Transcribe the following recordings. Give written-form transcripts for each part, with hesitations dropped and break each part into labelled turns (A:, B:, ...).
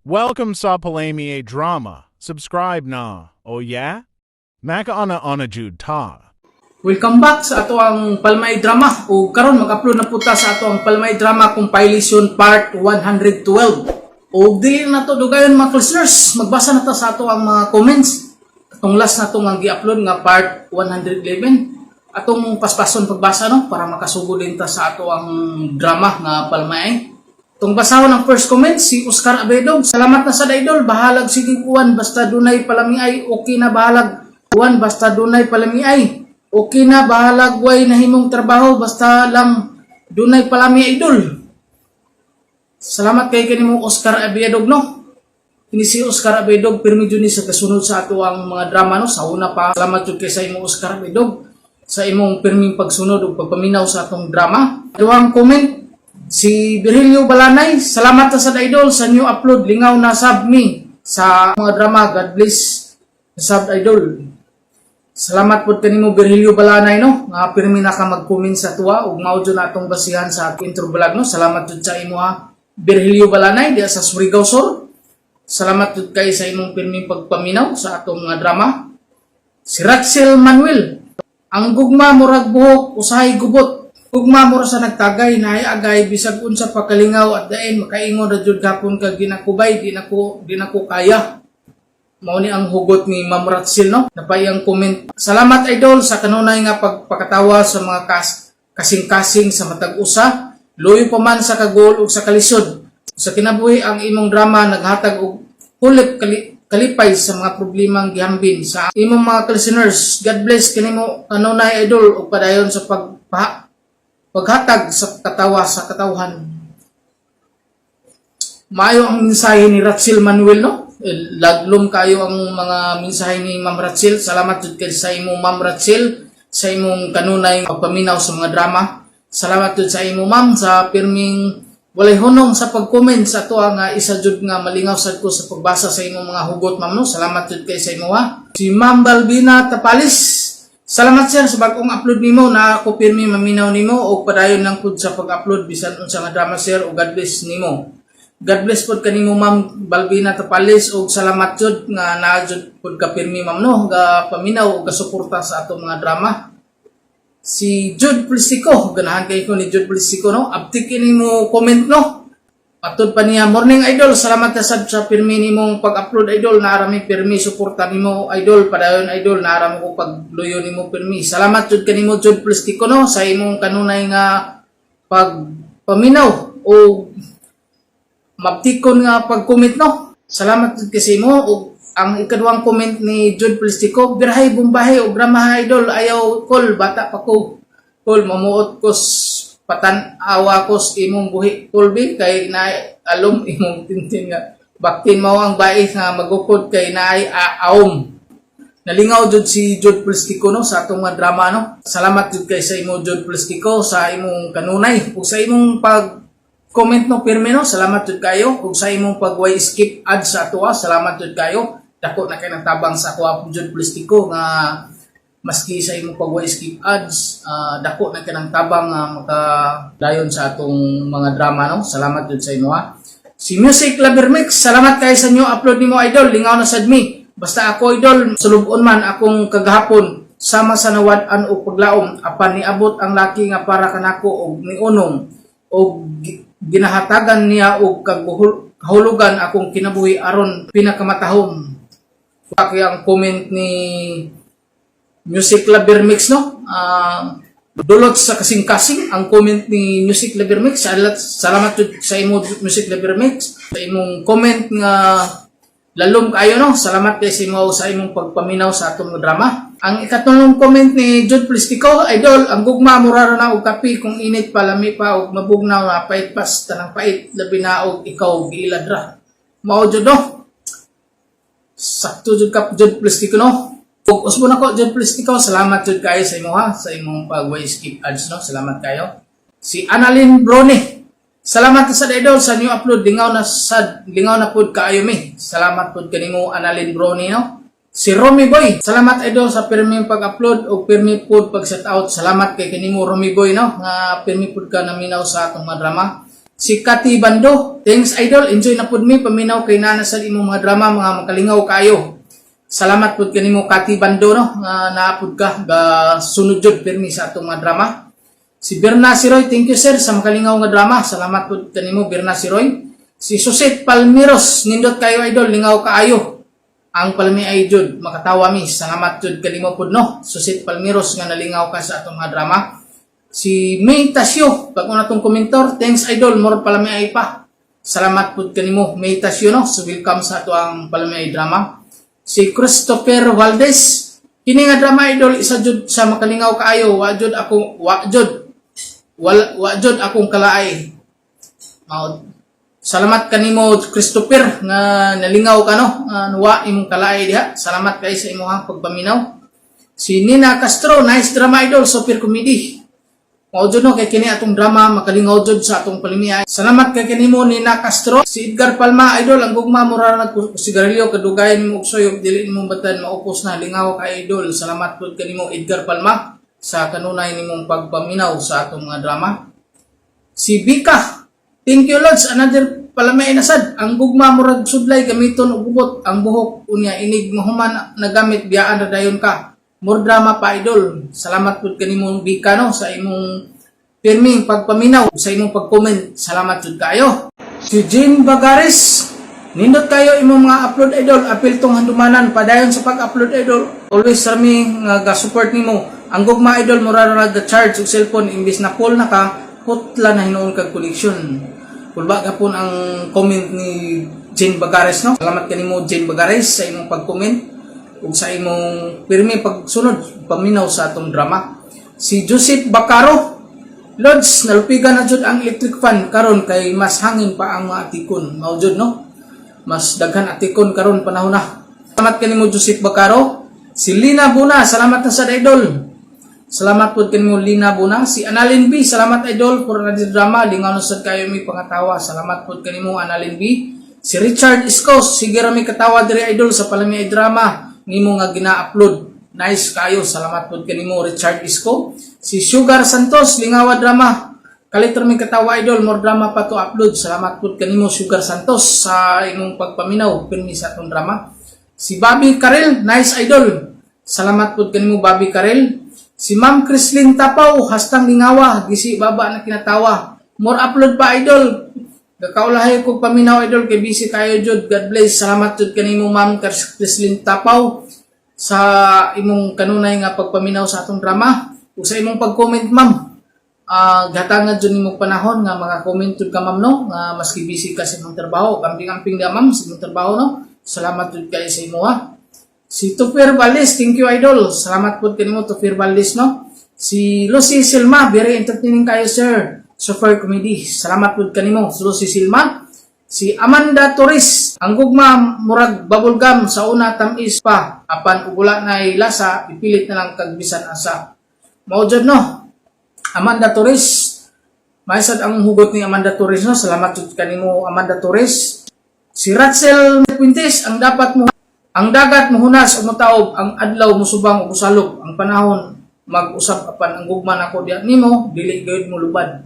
A: Welcome sa Palami Drama. Subscribe na. Oh yeah? Makauna-una jud ta.
B: Welcome back sa atoang Palmay Drama. O karon mag-upload na po ta sa atoang Palmay Drama Compilation Part 112. O dili na to dugayon, mga listeners, magbasa na ta sa atoang mga comments. Atong last na to nga gi-upload nga part 111. Atong paspason pagbasa, no, para makasugod din ta sa atoang drama nga Palmay. Itong basahon ang first comment, si Oscar Abedog. "Salamat na sa idol, bahalag sige kuwan, basta dunay palamiay, okay na bahalag. Kuwan, basta dunay palamiay. Okay na, bahalag way nahimong trabaho, basta lang dunay palami, idol." Salamat kay kanimo, Oscar Abedog, no. Kini si Oscar Abedog, pirmi jud ni sa kasunod sa atoang mga drama, no, sa una pa. Salamat jud kay sa imo, Oscar Abedog, sa imong pirming pagsunod ug pagpaminaw sa atong drama. Duhang comment, si Virgilio Balanay, "Salamat sa idol sa new upload, lingaw na sab mi sa mga drama, God bless sab, idol." Salamat pod kanimo, Virgilio Balanay, no, nga pirmi na ka mag-comment sa tuwa ug mao jud na atong basihan sa intro vlog, no. Salamat jud sa imo ha, Virgilio Balanay, diya sa Surigao Sur. Salamat jud kay sa imong pirming pagpaminaw sa atong mga drama. Si Ratzel Manuel, "Ang gugma murag buhok, usahay gubot. Gugma mura sa nagtagay, naay agay, bisag unsa pa kalingaw at daen, makaingon ra jud gapon kag ginakubay, di nako kaya." Mao ni ang hugot ni Ma'am Ratsil, no. Napayang comment. "Salamat, idol, sa kanunay nga pagpakatawa sa mga kasing-kasing sa matag usa. Luyo pa man sa kagol ug sa kalisod. Sa kinabuhi, ang imong drama naghatag og hulip kalipay sa mga problemang gihambin sa imong mga listeners. God bless kanimo kanunay, idol, ug padayon sa paghatag sa katawa sa katawhan." Maayo ang mensahe ni Ratsil Manuel, no? Eh, laglom kayo ang mga mensahe ni Ma'am Ratsil. Salamat jud kay sa imo, Ma'am Ratsil, sa imong kanunay pagpaminaw sa mga drama. Salamat jud sa imo, Ma'am, sa pirming walay hunong sa pag-comment sa atoa nga isa jud nga malingaw sad ko sa pagbasa sa imong mga hugot, Ma'am, no. Salamat jud kay sa imo ha. Si Ma'am Balbina Tapalis. "Salamat, sir, sa bagong upload nimo na ako pirmi maminaw nimo og padayon lang pud sa pag-upload bisan unsa nga drama, sir, ug God bless nimo." God bless pod kanimo, Ma'am Balbina Tapalis, ug salamat jud nga naa jud pod ka pirmi, Ma'am, no, ga paminaw ug gasuporta sa atong mga drama. Si Jude Plisico, ganahan kay ko ni Jude Plisico, no. Abtik kini mo comment, no. Atod pa niya, "Morning, idol, salamat na sad sa pirmi nimong pag-upload, idol, naarami pirmi suporta nimo, idol, padayon, idol, naarami ko pagluyo nimo pirmi." Salamat jud kanimo, Jude Plisico, no, sa imong kanunay nga pagpaminaw o mabtikon nga pag-comment, no. Salamat jud kasi mo. Ug ang ikaduhang comment ni Jude Plisico, "Birhay bombahe og drama, idol, ayaw call, bata pa ko. Call mamuot ko patan-awa ko sa imong buhi, Colby, kay na alom imong tintin nga baktin mao ang bais nga magukod kay naay aom." Nalingaw jud si Jude Plestico, no, sa atong mga drama, no. Salamat jud kay sa imo, Jude Plestico, sa imong kanunay ug sa imong pag comment, no, pirmi, no. Salamat jud kayo ug sa imong pagway skip ads sa atoa. Salamat jud kayo. Dako na kay tabang sa ako, Jude Plestico, nga maski sa imong pagway skip ads, dako na kanang tabang nga makadayon sa atong mga drama, no. Salamat jud sa imo ha. Si Music Lover Mix, "Salamat kay sa new upload nimo, idol, lingaw na sad mi. Basta ako, idol, sulubon man akong kagahapon sama sa nawad-an og paglaom, apan niabot ang laki nga para kanako og niunong og ginahatagan niya og kahulugan akong kinabuhi aron pinakamatahom." Kaya ang comment ni Music Lover Mix, no? Dulot sa kasing-kasing ang comment ni Music Lover Mix. Salamat, salamat jud sa imo, Music Lover Mix, sa imong comment nga lalom kayo, no. Salamat kay sa imo sa imong pagpaminaw sa atong drama. Ang ikatlong comment ni Jude Plestico, "Idol, ang gugma mura ra na og kape, kung init pa lami pa og mabugnaw na pait pas tanang pait, labi na og ikaw giilad ra." Mao jud, no. Sakto jud ka, Jude Plestico, no. Ug usbon ako, Jude Plestico, salamat jud kayo sa imo ha, sa imong pag skip ads, no. Salamat kayo. Si Annalyn Brone, "Salamat sa idol sa new upload, lingaw na sad, lingaw na pud kaayo mi." Salamat pud kanimo, Annalyn Brone, no. Si Romy Boy, "Salamat, idol, sa pirmi pag-upload o pirmi pud pag shout out." Salamat kay kanimo, Romy Boy, no, nga pirmi pud ka naminaw sa atong mga drama. Si Kati Bando, thanks idol, enjoy na pud mi paminaw kay nana sa imong mga drama, mga makalingaw kaayo. Salamat pud kanimo, Kati Bando, no, nga naa pud ka ga sunod jud pirmi sa atong mga drama. Si Berna Siroy, thank you sir sa makalingaw nga drama. Salamat pud kanimo, Berna Siroy. Si Suset Palmiros, nindot kayo idol, lingaw kaayo. Ang palami ay jud, makatawa mi. Salamat jud kanimo pud no. Suset Palmiros, nga nalingaw ka sa atong mga drama. Si May Tasyo, bago na tong komentor, thanks idol, more palami ay pa. Salamat pud kanimo, May Tasyo, no. So welcome sa ato ang palami ay drama. Si Christopher Valdez, kini nga drama idol, isa jud sa makalingaw kaayo, wa jud ako wa jud wala wa jud akong kalaay. Mao. Salamat kanimo, Christopher, nga nalingaw ka no, nga wa imong kalaay diha. Salamat kay sa imong pagpaminaw. Si Nina Castro, nice drama idol, super comedy. Mao jud no, kay kini atong drama makalingaw jud sa atong palimiay. Salamat kay kanimo, Nina Castro. Si Edgar Palma, idol, ang gugma mura nag sigarilyo, kadugayan nimo og suyop, dili nimo batan maupos na, lingaw ka idol. Salamat pud kanimo, Edgar Palma, sa kanunay nimong pagpaminaw sa atong mga drama. Si Bika, thank you Lods, another palamay na sad. Ang gugma murag sudlay gamiton og gubot, ang buhok unya inig mahuman nagamit biyaan ra dayon ka. More drama pa idol. Salamat pud kanimo, Bika, no, sa imong pirming pagpaminaw, sa imong pag-comment. Salamat jud kayo. Si Jean Bagares, nindot kayo imong mga upload idol, apil tong handumanan, padayon sa pag-upload idol. Always rami nga ga-support nimo. Ang gugma idol mura ra nag charge og cellphone, imbis na call na ka, putla na hinuon kag connection. Kulba gapon ang comment ni Jane Bagares no. Salamat kanimo, Jane Bagares, sa imong pag-comment ug sa imong pirmi pagsunod paminaw sa atong drama. Si Joseph Bacaro, Lods, nalupigan na jud ang electric fan karon kay mas hangin pa ang mga atikon. Mao jud no. Mas daghan atikon karon panahon na. Salamat kanimo, Joseph Bacaro. Si Lina Buna, salamat na sa idol. Salamat pud kanimo, Lina Buna. Si Analin B, salamat idol for another drama. Lingaw na sad kayo mi pangatawa. Salamat pud kanimo, Analin B. Si Richard Iskos, sige ra mi katawa diri idol sa palami ay drama nimo nga gina-upload. Nice kayo. Salamat pud kanimo, Richard Isko. Si Sugar Santos, lingawa drama. Kalit ra mi katawa idol, more drama pa to upload. Salamat pud kanimo, Sugar Santos, sa imong pagpaminaw pirmi sa atong drama. Si Bobby Karel, nice idol. Salamat pud kanimo, Bobby Karel. Si Ma'am Chrislyn Tapaw, hastang lingawa, gisi baba na kinatawa. More upload pa idol. Gakaulahay ko paminaw idol kay busy kayo jud. God bless. Salamat jud kanimo, Ma'am Chrislyn Tapaw, sa imong kanunay nga pagpaminaw sa atong drama ug sa imong pag-comment, ma'am. Gatangan jud nimo panahon nga maka-comment jud ka, ma'am, no, nga maski busy ka sa imong trabaho. Amping-amping da ma'am sa imong trabaho no. Salamat jud kay sa imo ha. Si Tupir Valdez, thank you idol. Salamat po kanimo, Tupir Valdez, no. Si Lucy Silma, very entertaining kayo sir. Super comedy. Salamat po kanimo, Lucy Silma. Si Amanda Torres, ang gugma murag bubble gum, sa una tamis pa, apan ug wala na lasa, ipilit na lang kag bisan asa. Mao jud no. Amanda Torres, maisad ang hugot ni Amanda Torres no. Salamat jud kanimo, Amanda Torres. Si Ratzel Quintes, ang dagat muhunas o mutaob, ang adlaw musubang o musalop, ang panahon mag-usab, apan ang gugma nako diha nimo dili gayud mo lubad.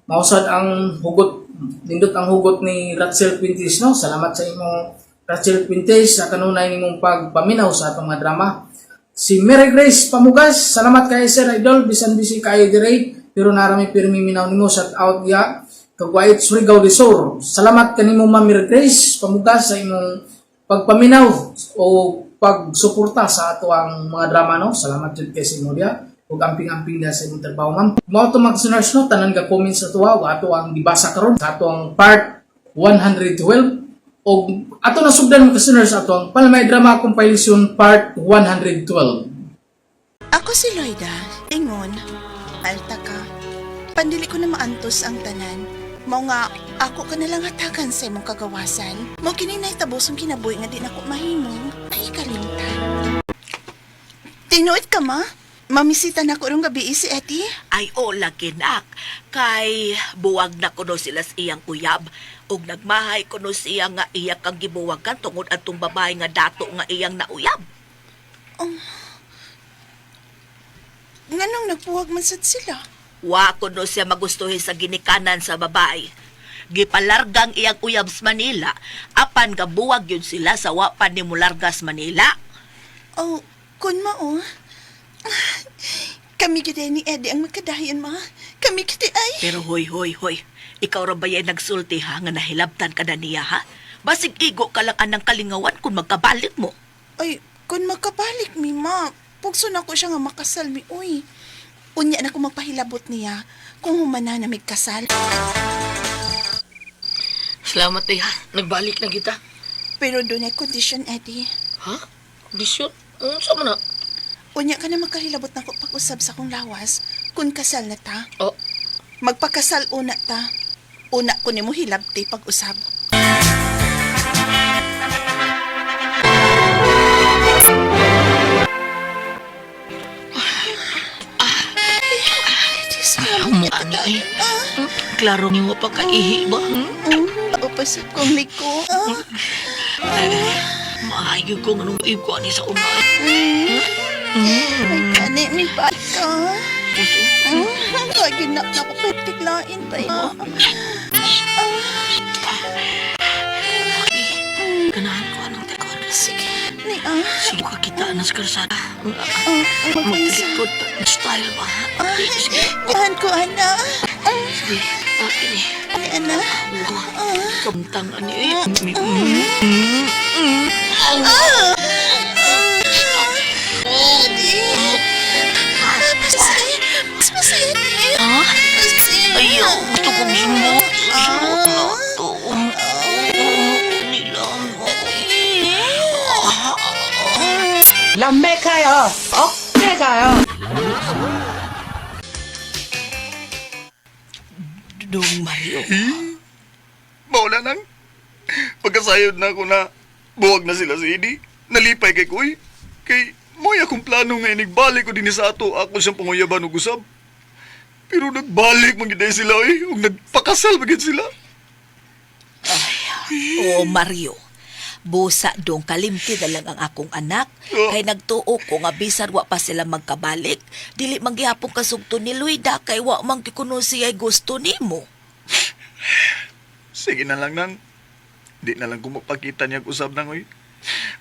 B: Mausad ang hugot, nindot ang hugot ni Ratzel Quintes no. Salamat sa imong, Ratzel Quintes, sa kanunay nimong pagpaminaw sa atong mga drama. Si Mary Grace Pamugas, salamat kay Sir Idol, bisan busy kayo dire, pero narami pirmi minaw nimo, shout out ya Kagwait, Surigao del Sur. Salamat kanimo, Ma'am Mary Grace Pamugas, sa imong pagpaminaw o pagsuporta sa ato ang mga drama no. Salamat jud kay sa imo diya ug amping-amping diya sa imong trabaho, ma'am. Mao to mga listeners no, tanan ga comment sa tuwa ug ato ang gibasa karon sa ato ang part 112 og ato na sugdan mga listeners ato ang Palmay Drama Compilation part 112.
C: Ako si Loida. Ingon, alta ka. Pandili ko na maantos ang tanan. Mao nga, ako ka nalang hatagan sa imong kagawasan. Mao kini nahitabo sa kinabuhi nga di nako mahimong ay kalimtan. Tinuod ka, ma? Mamisita na ko rong gabi si Eti.
D: Ay o lagi nak, kay buwag na kuno sila sa iyang uyab. Ug nagmahay kuno siya nga iya kang gibuwagan tungod atong babae nga dato nga iyang nauyab.
C: Nganong nagbuwag man sad sila?
D: Wa kuno siya magustuhin sa ginikanan sa babae. Gipalargang iyang uyab sa Manila, apan gabuwag yun sila sa wa pa ni mularga sa Manila.
C: Oh, kun mao. Kami gid ni Eddie ang magkadayon, ma. Kami gid ay.
D: Pero hoy, hoy, hoy, ikaw ra ba yan nagsulti ha, nga nahilabtan ka na niya ha? Basig igo ka lang anang kalingawan kung magkabalik mo.
C: Ay, kun makabalik mi, ma. Pugso na ko siya nga makasal mi, uy. Unya na ko magpahilabot niya kung humana na mig kasal.
E: Salamat eh ha. Nagbalik na kita.
C: Pero doon ay kondisyon, Eddie.
E: Ha? Kondisyon? Ano sa man na?
C: Unya ka na makahilabot na ko pag-usab sa akong lawas kung kasal na ta.
E: Oh,
C: Magpakasal una ta. Una ko nimo hilabti pag-usab.
E: mo ani eh. Klaro niyo pa kaihi ba? Hmm?
C: Upasap kong liko. Ah,
E: Maayo ko nga nung ko ani sa una.
C: Ay, kani mi bata.
E: Puso.
C: Lagi na na ko pagtiglain tayo.
E: Ganahan ko anong tekon.
C: Sige, ni ah.
E: Sige ka kita na sa kalsada.
C: Ah, magunsa.
E: Magkalikod style ba?
C: Ay,
E: Sige.
C: Kuhan ko, ana.
E: Sige. Akin eh.
C: Ani, ana.
E: Kamtang ani eh.
C: Adi. Masaya. Mas masaya ni.
E: Ha?
C: Masaya.
E: Ayaw, gusto kong sumot. Sumot na to. Nilang.
B: Lamekaya! Okekaya!
D: Dong Mario.
F: Maula nang. Pagkasayod na ako na buwag na sila si Eddie. Nalipay kay Kuy. Kay mo'y akong plano nga inigbalik ko din sa ato ako siyang panguyaban og usab. Pero nagbalik man gid sila eh, ug nagpakasal man gid sila.
D: Oo, Mario. Busa dong kalimti na lang ang akong anak.
F: Oh.
D: Kay nagtuo ko nga bisan wa pa sila magkabalik. Dili man gihapon kasugto ni Luida kay wa man gikuno siya'y gusto nimo.
F: Sige na lang nang. Di na lang ko mapakita niya og usab nang oy.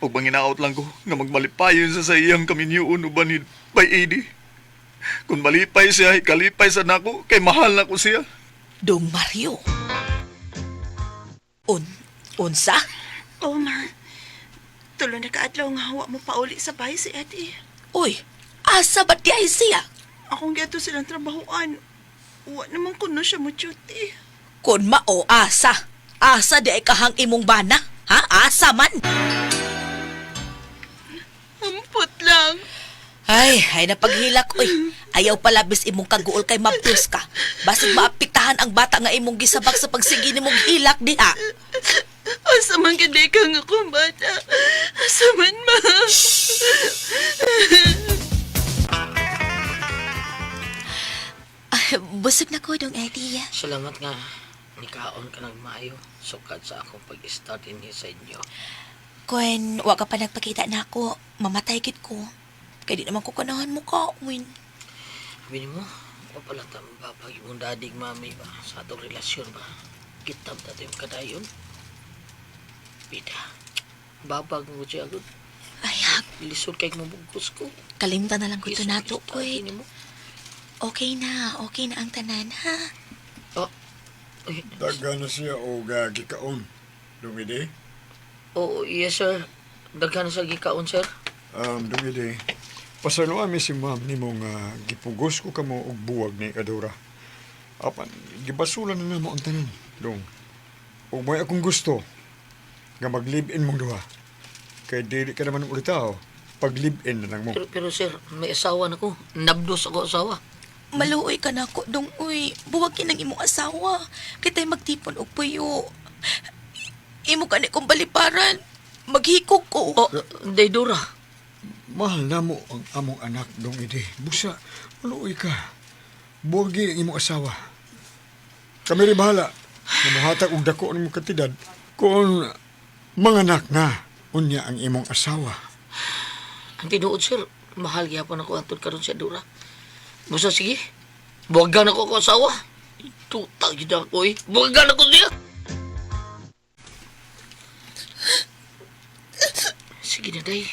F: Ug manginaot lang ko nga magmalipayon sa sa iyang kaminyuon uban ni by Eddie. Kung malipay siya, ikalipay sa nako kay mahal na ko siya.
D: Dong Mario. Un unsa?
C: Oh, ma. Tulo na kaadlaw nga hawa mo pauli sa bahay si Eddie.
D: Uy, asa ba di ay siya?
C: Akong giadto silang trabahoan. Wa naman kuno siya mo duty.
D: Kun mao asa. Asa di ay kahang imong bana? Ha? Asa man?
C: Ampot lang.
D: Ay, ay napaghilak oy. Ayaw palabis imong kaguol kay mabdos ka. Basig maapektahan ang bata nga imong gisabak sa pagsigi nimong hilak diha.
C: Asa man gid ka nga akong bata. Asa man ma.
D: Busog na ko dong Eddie.
E: Salamat nga. Nikaon ka nagmaayo. Sukad sa akong pag-start in sa inyo.
D: Kwen, wa ka pa nagpakita na ako, mamatay gid ko. Kay di naman ko kanahan mo ka, win.
E: Sabi mo, wa pala ta mababag imong daddy ug mami ba sa atong relasyon ba. Kitab na yung kadayon. Bida. Babag mo siya agad.
D: Ay,
E: Lisod kay mabugkos ko.
D: kalimtan na lang ko ito
E: Lisod
D: nato,
E: kay
D: Kwen.
E: nimo.
D: Okay na ang tanan, ha?
E: Oh. Uy,
G: Daghan na siya og gikaon. Dungidi.
E: oh, yes sir. Daghan sa gikaon sir.
G: Dungidi. Pasaluan mi si ma'am nimo nga gipugos ko kamo og buwag ni Adora. Apan gibasulan na namo ang tanan. Dong. Ug may akong gusto nga mag-live-in mong duha. Kay dili ka naman ulitaw. Pag live-in na lang mo.
E: Pero, pero sir, may asawa na ko. Nabdos ako asawa.
D: Maluoy ka na ko, dong uy. Buwag kinang imong asawa. Kita'y magtipon og puyo. Imo ka ni kong baliparan. Maghikog ko.
E: Oh, Daydora.
G: Mahal na mo ang among anak, dong idi. Busa, maluoy ka. Buwagi ang imong asawa. Kami rin bahala. Namuhatag og dako ng kantidad kung manganak na unya ang imong asawa.
E: Ang tinuod sir, mahal gyapon ako antod karon si Adora. Busa sige. Buwagan ako ako asawa. Tuta gyud ako eh. Buwagan ako siya. Sige na, day.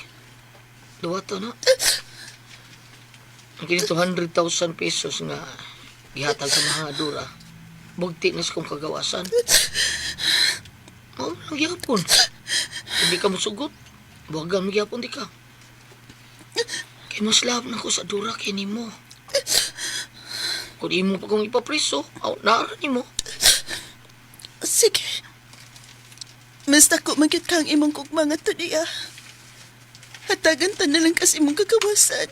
E: Duwata na. Ang kini 200,000 pesos nga gihatag sa mga dura. Bugti na sa kong kagawasan. Mao lang gyapon. Hindi ka musugot. Buwagan mo gyapon di ka. Kay mas love na ko sa dura kay nimo. Kung imo pa kong ipapriso, aw naara nimo.
C: Sige. Mas dako man gyud kang imong kugma nga niya. Hatagan ta na lang kas imong kagawasan.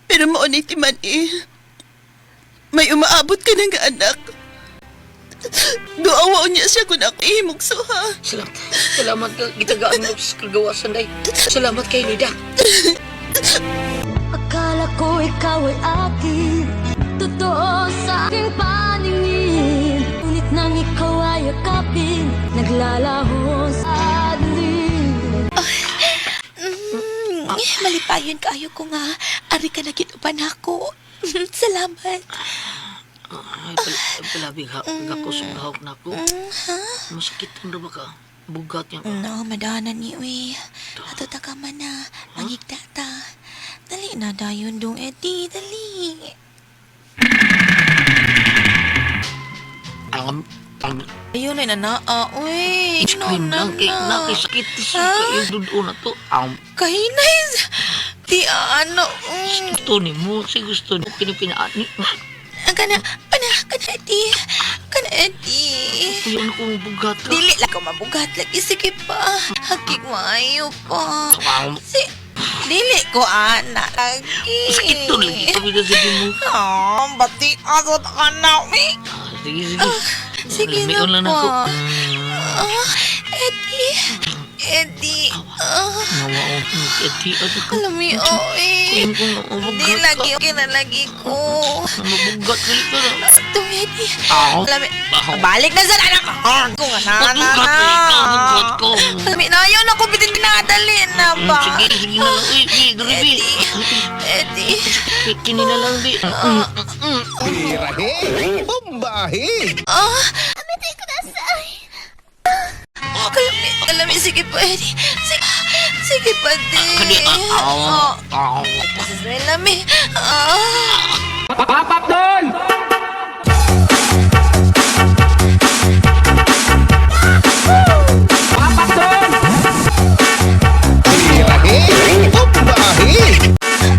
C: Pero mao ni timan eh. May umaabot ka ng anak. Duawa niya siya kung ako ihimog suha.
E: Salamat. Salamat ka. Gitagaan mo sa kagawasan, day. Salamat kay Lida.
H: Akala ko ikaw ay akin. Totoo sa aking paningin. Ngunit nang ikaw ay yakapin, naglalaho sa dilim.
D: Malipayon kaayo ko nga ari ka na gituban ako. Salamat.
E: Ay, palabi ha. Gakos ang gahok na ako. Masakit ang ba ka? Bugat niya ka.
D: No, madana ni uy. Ato ta ka man na. Mangigda ta. Dali na dayon dong Eddie, dali.
E: Ang
D: Ayun ay na naa, uy.
E: ice cream lang kay na kay sakit sa kayo dudo na to. Ang
D: Kahinay. Di ano.
E: gusto ni mo, si gusto ni kini pinaani.
D: Ang kana, kana, kana Eddie. Kana Eddie.
E: Kuya na ko bugat ka.
D: Dili lang ko mabugat lagi. Sige pa. Hakik maayo pa.
E: Ang
D: Si, dili ko ana lagi.
E: sakit to lagi. Sabi na sige mo.
D: Ah, bati asot ana. Uy.
E: Ah, sige, sige.
D: Sige na
E: Lamion lang
D: po.
E: ako.
D: Ah, Eddie. Eddie. Ah,
E: Nawa ko. Eddie, ano ka?
D: alam mo, oh, eh.
E: Kuya ko nga mabugat
D: Di
E: ka.
D: lagi, okay na lagi ko.
E: Mabugat ka na.
D: Ito, Eddie.
E: Aw.
D: Alam mo,
E: Aw.
D: balik na sa anak ko. Ko nga na, na,
E: Mabugat
D: na.
E: ka, ikaw, mabugat ko.
D: Alam mo, na, yun ako, bitin pinadali na ba?
E: Sige, sige na lang. Uy, uy, dali, bi.
D: Eddie. Eddie.
E: Kini na lang, bi.
D: Ah. Kalami, kalami, sige pa, Eddie. Sige, sige pa, di.
E: Kani,
D: Oh.
E: aw, aw.
D: Lami. Ah.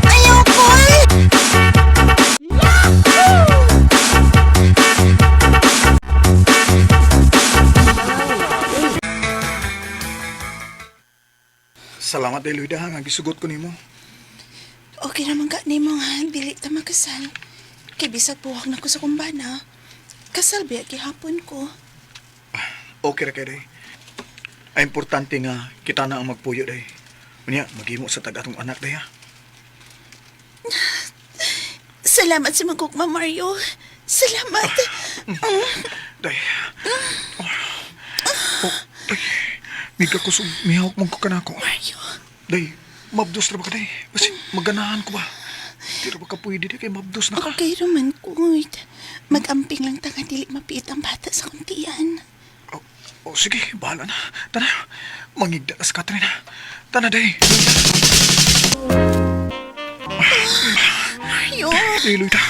D: Ayoko eh.
F: Salamat day Luida nga gisugot ko nimo.
C: Okay naman ka nimo nga dili ta makasal. Kay bisag buwak na ko sa kumbana. Kasal biya gihapon ko.
F: Okay ra kay day. Ay importante nga kita na ang magpuyo day. Unya maghimo sa tag atong anak day ha.
C: Salamat sa magugma, Mario. Salamat.
F: Day. Oh, day. Miga ko sug mihawak man ko kanako.
C: Mario.
F: Day, mabdos ra ba ka day? Basi maganahan ko ba? Di ra ba ka pwede day kay mabdos na ka?
C: Okay raman ko. Mag-amping lang ta nga dili mapiit ang bata sa kuntian.
F: Oh, oh, sige, bahala na. Tara, mangigda na sa Katrina. Tana, day.
C: Mario.
F: Day, Loida.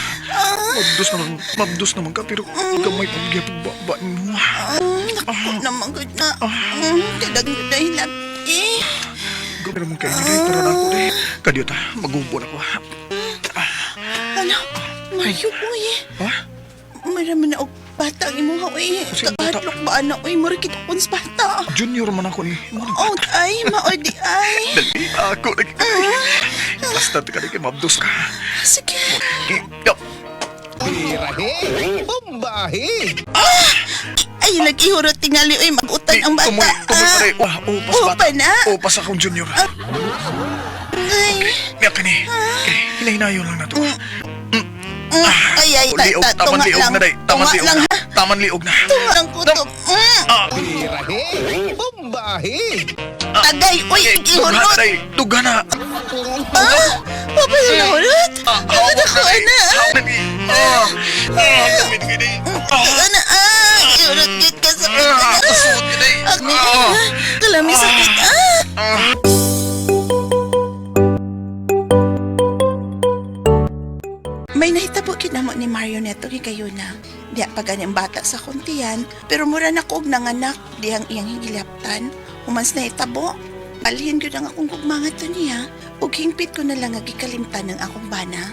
F: Mabdos naman ka, pero gamay pang gyapon ba, ba mo.
C: Naku naman gud na. Kadag na hilap eh.
F: Gamay naman kayo, day. Tara na ako, day. Kadiyot, ha. Magubo na ko, ha.
C: Ano? Mario, uy.
F: Ha?
C: Marami na og bata ang imuha, uy.
F: Kasi bata.
C: Kahadlok ba na, uy? Mura kita kun sa bata.
F: Junior man ako ni. Mo ni
C: Oh, ay, mao di ay.
F: Dali, ako. Lagi. Basta ka, day, kay mabdos ka.
C: Sige.
F: Okay, yup.
C: Ay, lagi hurot tingali, uy. Magutan ang bata.
F: Tumoy, tumoy pa, day. Oh, upas
C: Oh,
F: bata.
C: pa na.
F: Upas akong junior.
C: Ay,
F: Miyak ka ni. Okay, hinahinayon lang na to.
C: ay, ay,
F: Oh, liog,
C: ta-
F: taman
C: tunga
F: liog
C: lang.
F: na day. Taman
C: Tunga
F: liog
C: lang,
F: na.
C: ha?
F: Taman liog na.
C: Tunga lang ko to.
F: Ah.
I: Bombahe!
C: Tagay, uy, ihurot!
F: Day, duga na.
C: Ah, papay na hurot? Ano ko, ana?
F: Ah, ah, damit ka day.
C: Ana, ah, ihurot gid ka sa
F: Ah, kasuot ka day.
C: Ako, kalami sakit, ah. May nahitabo kinamo ni Mario neto kay kayo na. Diya pa gani ang bata sa kuntiyan, pero mura na ko og nanganak dihang iyang higilaptan. Humans nahitabo, alhin gyud ang akong gugma to niya ug hingpit ko na lang nga gikalimtan ang akong bana.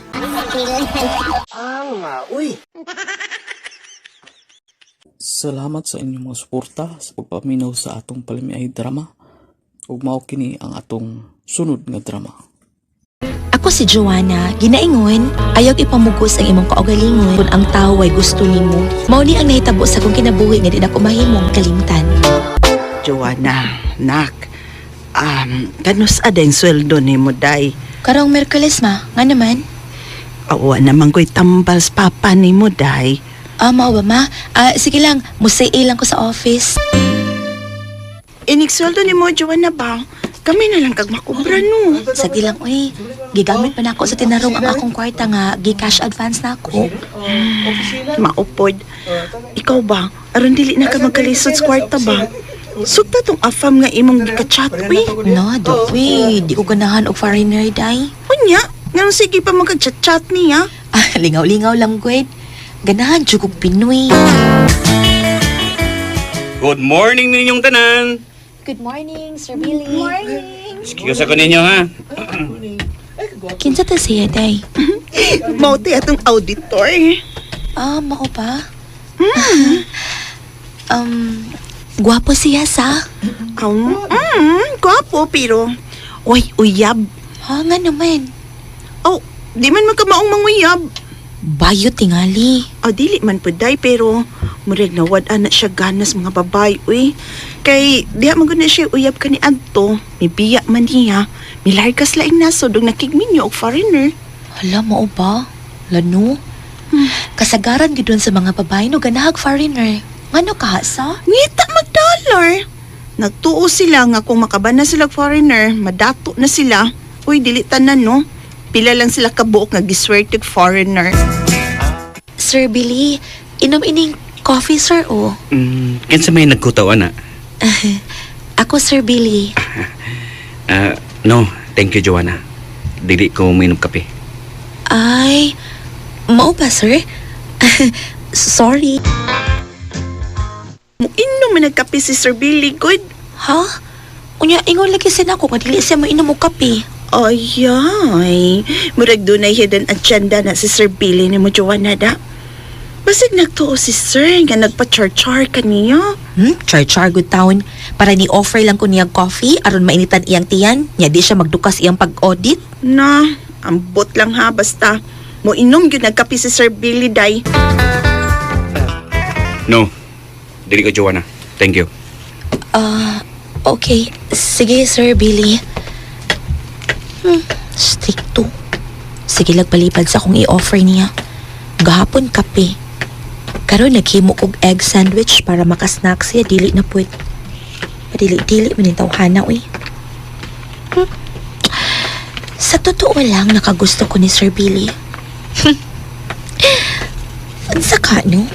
J: Salamat sa inyong mga suporta sa pagpaminaw sa atong palamiay drama ug mao kini ang atong sunod nga drama.
K: Ako si Joanna, ginaingon, ayaw ipamugos ang imong kaugalingon kung ang tao ay gusto nimo. Mao ni ang nahitabo sa akong kinabuhi nga di na ko mahimong kalimtan.
C: Joanna, nak, kanus adeng sweldo nimo day?
K: Karong Merkules ma, nga naman?
C: Awa naman ko'y tambal sa papa nimo day.
K: Ah, mao ba ma? Ah, sige lang, musay lang ko sa office.
C: Inig sweldo nimo Joanna ba? Kami na lang kag makubra no.
K: Sagdi lang, uy. Gigamit pa nako sa tinarong ang akong kwarta nga gi-cash advance na ako.
C: Maupod. Ikaw ba? Aron dili na ka magkalisod sa kwarta ba? Sugta tong afam nga imong gikachat uy.
K: No, do, uy. Di ko ganahan og foreigner, day.
C: Unya, nganong sige pa magka-chat-chat niya?
K: Ah, lingaw-lingaw lang, gwed. Ganahan, jud kog Pinoy.
L: Good morning ninyong tanan.
K: Good morning, Sir Billy. Good morning.
L: Excuse ako ninyo ha.
K: Kinsa ta siya, day?
C: Mao ti atong auditor.
K: Ah, mao ba? Gwapo siya sa?
C: Gwapo pero oy, uyab.
K: Ha, nga naman.
C: Oh, di man magkamaong manguyab.
K: Bayo tingali.
C: Oh, dili man pud day pero murag nawad ana siya ganas mga babay uy. Kay diha man gud na siya uyab kani adto, mibiya man niya. Milargas laing nasod ug nakigminyo og foreigner.
K: Hala, mao ba? Lano? Kasagaran gid dun sa mga babae no ganahag foreigner. Ngano ka sa?
C: Ngita mag-dollar. Nagtuo sila nga kung makabana sila og foreigner, madato na sila. Uy, dili tanan no. Pila lang sila kabuok nga giswerte og foreigner.
K: Sir Billy, inom ining coffee sir oh.
L: Kinsa may nagkutaw ana?
K: Ako Sir Billy.
L: Ah, no, thank you Joanna. Dili ko uminom kape.
K: Ay, mao ba sir? Sorry.
C: Muinom man nagkape si Sir Billy good.
K: Ha? Unya, ingon lagi sin ako nga dili siya mainom og kape.
C: Ayay, murag dunay hidden agenda na si Sir Billy ni mo Joanna da. Basig nagtuo si Sir nga nagpa-char-char kaniya.
K: Char-char good town. Para ni offer lang ko niya coffee aron mainitan iyang tiyan, nya di siya magdukas iyang pag-audit.
C: Na, ambot lang ha basta. Moinom gyud nagkape si Sir Billy day.
L: No. Dili ko Joanna. Thank you.
K: Ah, okay. Sige, Sir Billy. Stricto. Sige lagpalipad sa akong i-offer niya. Gahapon kape. Karon naghimo kog egg sandwich para makasnack siya dili na puwet. Padili-dili man yung tawhana, uy. Sa totoo lang, nakagusto ko ni Sir Billy. Unsa ka, no?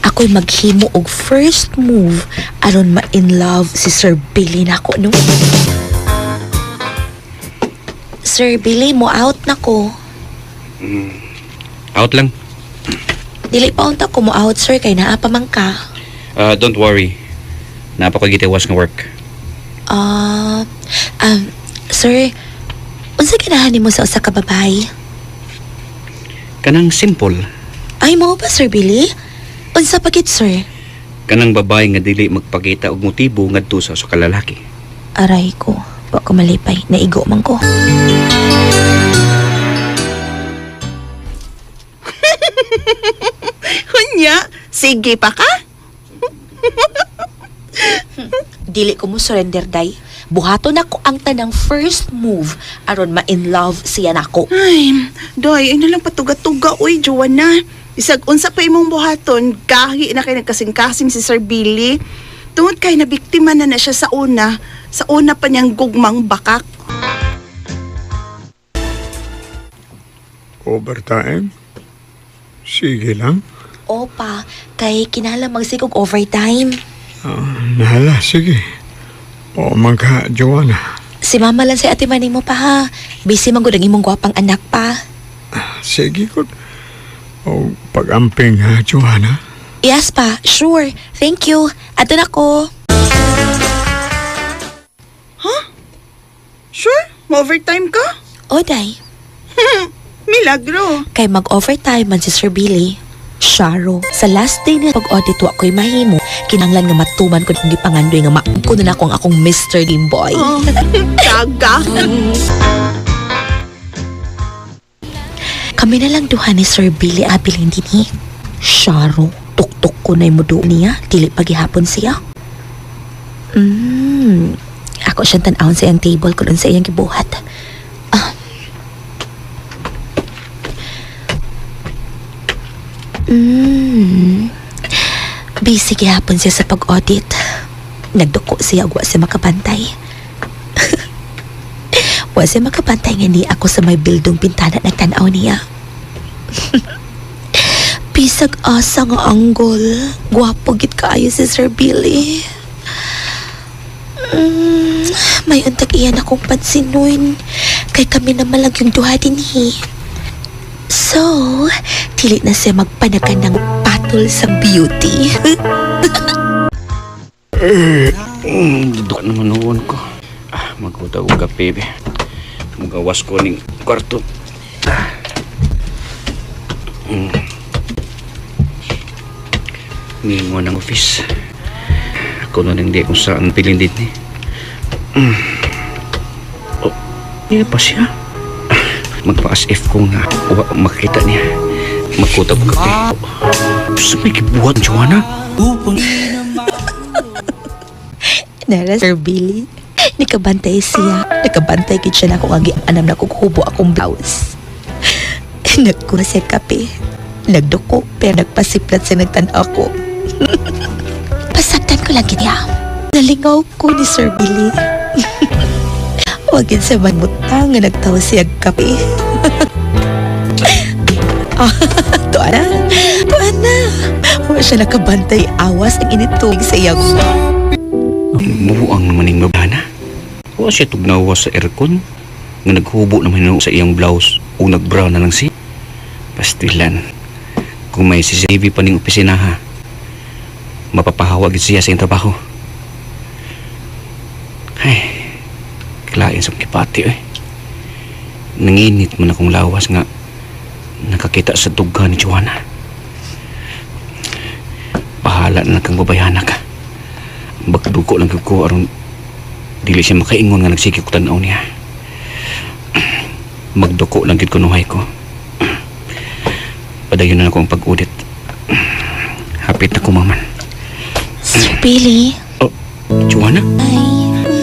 K: Ako'y maghimo og first move aron ma-in love si Sir Billy nako, no? Sir Billy, mo out na ko.
L: Out lang.
K: Dili pa unta ko mo out, sir, kay naa pa man ka.
L: Ah, don't worry. Napakagitawas nga work.
K: Ah, sir, unsa ganahan nimo sa usa ka babae?
L: Kanang simple.
K: Ay, mo ba, Sir Billy? Unsa pa gid, sir?
L: Kanang babae nga dili magpakita og motibo ngadto sa usa ka lalaki.
K: Aray ko, wa ko malipay, naigo man ko.
C: Unya, sige pa ka?
K: Dili ko mo surrender, day. Buhaton ako ang tanang first move aron ma-in love siya nako.
C: Ay, doy, ay nalang patuga-tuga, uy, Joanna. Isag unsa pa imong buhaton, gahi na kay nagkasing-kasing si Sir Billy. Tungod kay nabiktima na na siya sa una pa niyang gugmang bakak.
G: Overtime? Sige lang.
K: Opa, kay kinahanglan magsigog overtime.
G: Ah, nahala, sige. O man ka, Joanna.
K: Si mama lang sa ate manay mo pa ha. Busy man gud ang imong gwapang anak pa.
G: Sige ko. O pag-amping ha, Joanna.
K: Yes pa, sure. Thank you. Ato na ko.
C: Sure? Ma-overtime ka?
K: O day,
C: Milagro.
K: Kay mag-overtime man si Sir Billy. Sharo, sa last day niya pag-audit wa ko'y mahimo. Kinanglan nga matuman ko kung gipangandoy nga maangko na nako ang akong Mr. Limboy.
C: Oh, gaga.
K: Kami na lang duha ni Sir Billy abiling dinhi. Sharo, tuktok ko na mudo niya. Dili pagihapon siya. Ako siyang tan-awon sa iyang table kung sa iyang gibuhat. Ah. Busy gihapon siya sa pag-audit. Nagduko siya ug wa siya makabantay. Wa siya makabantay nga ni ako sa may bildong bintana nagtan-aw niya. Bisag asa nga anggol. Gwapo gid kaayo si Sir Billy. May untag iyan akong pansinon. Kay kami na malang yung duha dinhi. So, dili na siya magpanagan ng patol sa beauty.
L: Dudok naman noon ko. Ah, magkuta ko kape, be. Magawas ko ning kwarto. Ah. Ningon ang office. Ako na lang di kung saan pilin din eh. Oh, niya pa siya. Ah, magpa-as if ko nga wa makita niya. Magkuta ko kape. Sa may gibuhat, Joanna?
K: Nara, Sir Billy. Nakabantay siya. Nakabantay gid siya na akong agi anam na kong hubo akong blouse. Nagkuha siya kape. Nagduko pero nagpasiplat siya nagtan-aw ko. Pasaktan ko lang gid niya. Nalingaw ko ni Sir Billy. Wag yun sa manmutang nga nagtawa siya og kape. Ah, tuwa na. Tuwa na. Wa siya nakabantay awas ang inituig sa iyang.
L: Buang naman yung mabana. Wa siya tugnawa sa aircon. Nga naghubo naman yun sa iyang blouse o nagbra na lang siya. Pastilan. Kung may CCTV pa ning opisina ha, mapapahawag siya sa iyang trabaho. Ay, kilain sa kipati eh. Nanginit man akong lawas nga nakakita sa dugha ni Joanna. Bahala na lang kang babayana ka. Bagdugo lang gyud ko aron dili siya makaingon nga nagsige ko tan-aw niya. Magduko lang gyud kunuhay ko. Padayon na ako ang pag-udit. Hapit na kumaman.
K: Sir Billy.
L: Oh, Joanna?
K: Ay,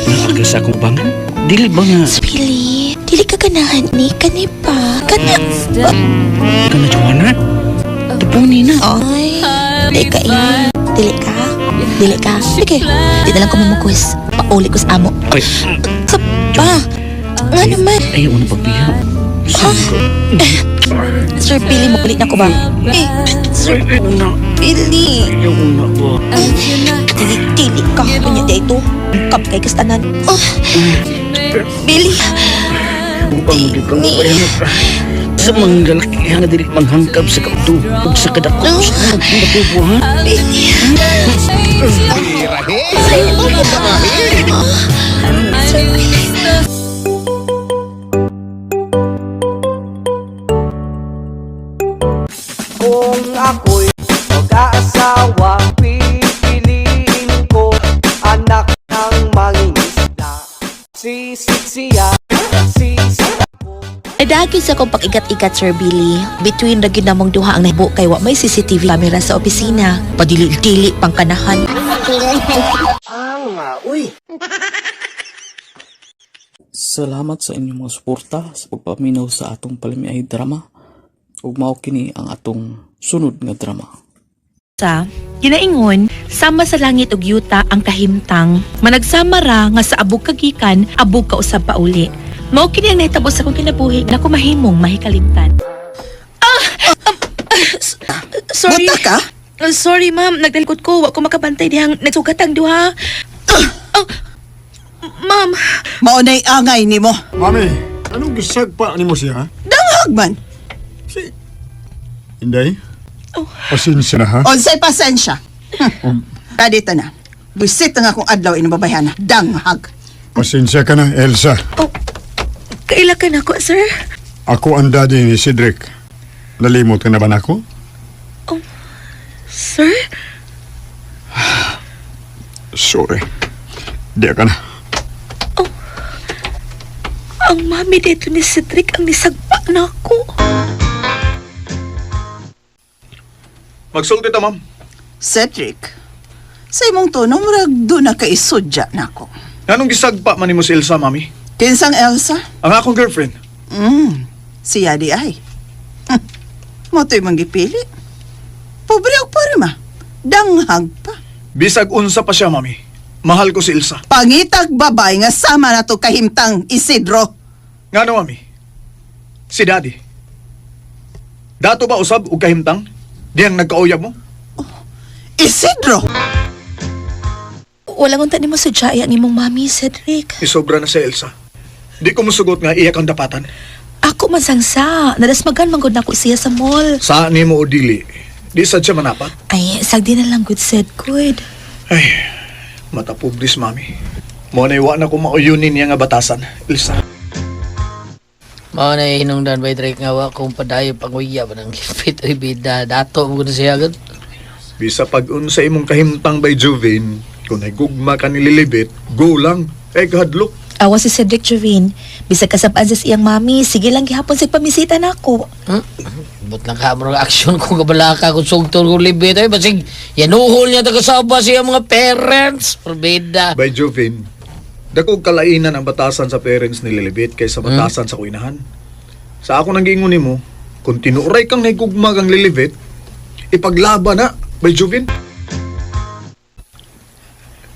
L: Naaga sa akong bangan? Dili ba nga
K: Sir Billy. Dili ka ganahan ni kani pa. Kana.
L: ka na, Joanna? Tupuni na.
K: Ay, dili ka eh. Dili ka. Dili ka. Sige. Di na lang ko mamukos. Pauli ko sa amo.
L: Ay,
K: Sa pa. Nga naman.
L: ayaw na pagbiha. Saan ko?
K: Sir Billy, makulit na ko ba? Eh, Sir Billy.
L: Ayaw na ba?
K: Dili, dili ka. Kunya di ito. Kap kay kastanan. Oh. Billy.
L: Upang magiging babayan. Sa mga lalakihan nga dili manghangkab sa kauto ug sa kadako sa mga ha?
K: Billy. Sir Billy.
I: Kung ako'y mag-aasawa, pipiliin ko anak ng mangingisda. Sisig siya, sisig ako.
K: Nadagit sa akong pag-igat-igat, Sir Billy. Between ra gyud namong duha ang nahibo kay wa may CCTV camera sa opisina. Padili-dili pang kanahan.
J: Salamat sa inyong mga suporta sa pagpaminaw sa atong palamiay drama. Ug mao kini ang atong sunod nga drama.
K: Sa ginaingon, sama sa langit ug yuta ang kahimtang, managsama ra nga sa abog kagikan, abog kausab pauli. Mao kini ang nahitabo sa akong kinabuhi na kumahimong mahikalimtan. Sorry.
C: Buta ka?
K: Sorry, ma'am. Nagdalikot ko. Wa ko makabantay dihang nagsugat ang duha. Ah, ma'am.
C: Maunay angay nimo.
G: Mami, anong gisagpa nimo siya? Ha?
C: Danghag man.
G: Si Inday?
K: Oh.
G: Pasensya na ha.
C: Unsay pasensya. Kadito na. Buisit ang akong adlaw inababayhana. Danghag.
G: Pasensya ka na, Elsa.
K: Oh, kaila ka na ko, sir?
G: Ako ang daddy ni Cedric. Nalimot ka na ba nako?
K: Sir?
G: Sorry. Di ka na.
K: Ang mami dito ni Cedric ang nisagpa na ako.
F: Magsulti ta, ma'am.
C: Cedric, sa imong tono, murag doon na kaisudya na ako.
F: Nganong gisagpa man nimo si Elsa, mami?
C: Kinsang Elsa?
F: Ang akong girlfriend.
C: Siya di ay. Mo to'y manggipili. Pobre og porma. Danghag pa.
F: Bisag unsa pa siya, mami. Mahal ko si Elsa.
C: Pangitag babay nga sama na to kahimtang Isidro.
F: Ngano, mami? Si Daddy. Dato ba usab og kahimtang? Diyang nagkauyab mo?
C: Isidro!
K: Walang unta nimo sudyay ang imong mami, Cedric.
F: Isobra na si Elsa. Di ko musugot nga iya kang dapatan.
K: Ako man sangsa. Nadasmagan man gud nako siya sa mall.
F: Sa nimo o dili, di sad siya manapat.
K: Ay, sagdi na lang good said good.
F: Ay, mata pobres, mami. Mo na iwa na ko mauyunin niya nga batasan, Elsa.
E: Mao na hinungdan by Drake nga wa kung padayo panguyab ng lipit ay bida dato mo gud siya gud.
F: Bisa pag unsa imong kahimtang by Juvin, kung nagugma ka ni Lilibet, go lang. Eh, kahadlok.
K: Awa si Cedric Jovin. Bisag kasabaan sa iyang mami, sige lang gihapon sa pamisita nako.
E: But lang ka mo action kung kabalaka kung sugtol kung libit ay basig yanuhol niya taga saba siya mga parents perbida.
F: By Juvin, dako kalainan ang batasan sa parents ni Lilibet kaysa batasan sa kuinahan. Sa ako nang giingon nimo, kung tinuray kang nahigugma kang Lilibet, ipaglaban na by Juvin.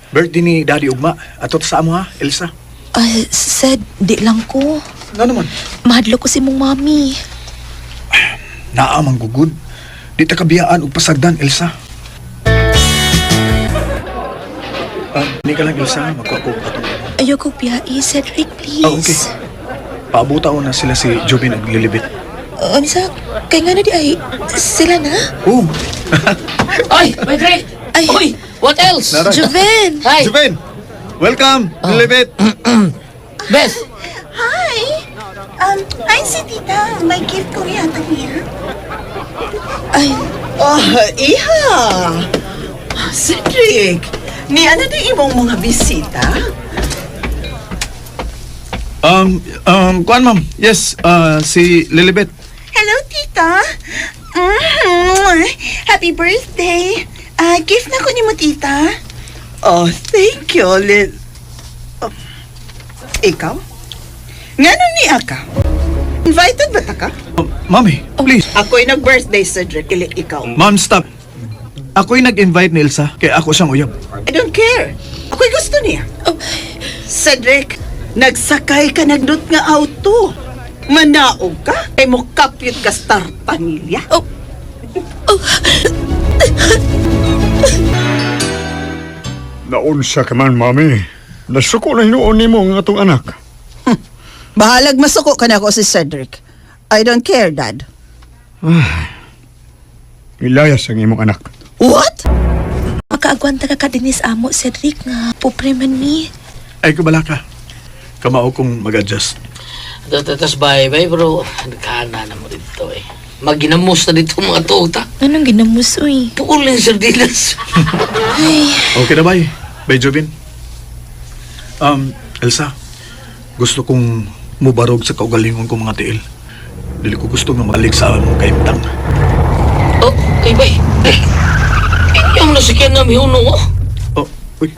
F: Birthday ni Daddy Ugma. Atot sa amo ha, Elsa.
K: Ay, Ced, di lang ko.
F: Nga naman?
K: Mahadlok ko si mong mami.
F: Naa man gugud. Di ta kabiyaan og pasagdan, Elsa. Ah, ni ka lang, Elsa. Magkuha ko atong.
K: Ayoko biyai, Cedric, please.
F: Ah, okay. Paabuta na sila si Jubin ug Lilibet.
K: Unsa, kay nga na di ay, sila na?
F: Oh,
E: Ay, by Drake.
K: Ay.
E: Oy, what else?
F: Naray.
K: Joven!
E: Hi,
F: Jubin! Welcome, Lilibet!
E: Beth.
C: Hi! Hi si tita. May gift ko yata niya.
K: Ay,
C: Oh, iha! Cedric, ni ano di imong mga bisita?
F: Kuan ma'am. Yes, si Lilibet.
C: Hello, tita. Happy birthday. Gift na ko nimo, tita. Oh, thank you, Lil. Oh, ikaw? Ngano ni aka? Invited ba ta ka?
F: Mami, please.
C: Ako'y nag-birthday, Cedric. Ili ikaw.
F: Ma'am, stop. Ako'y nag-invite ni Elsa, kaya ako siyang uyab.
C: I don't care. Ako'y gusto niya. Cedric, nagsakay ka nagdot nga auto. Manaog ka? Ay mo kapit ka star pamilya.
K: Oh.
G: Naunsa ka man, mami. Nasuko na hinuon nimo ang atong anak.
C: Bahalag masuko ka na ako si Cedric. I don't care, Dad.
G: Ilayas ang imong anak.
C: What?
K: makaagwanta ka ka dinis amo, Cedric, nga pobre man mi.
F: Ay, kabala ka. Kamao kong mag-adjust.
E: Tas bye bye bro. Nagkana na mo dito eh. Maginamos na dito mga tuog ta.
K: Anong ginamos, uy?
E: Tuol lang sardinas.
K: Ay,
F: Okay na, bye. Bye, Jubin. Elsa, gusto kong mubarog sa kaugalingon kong mga tiil. Dili ko gusto nga malik sa among kahimtang.
E: Oh, ay bay. Eh, inyong nasakyan na mihuno oh.
F: Oh, uy.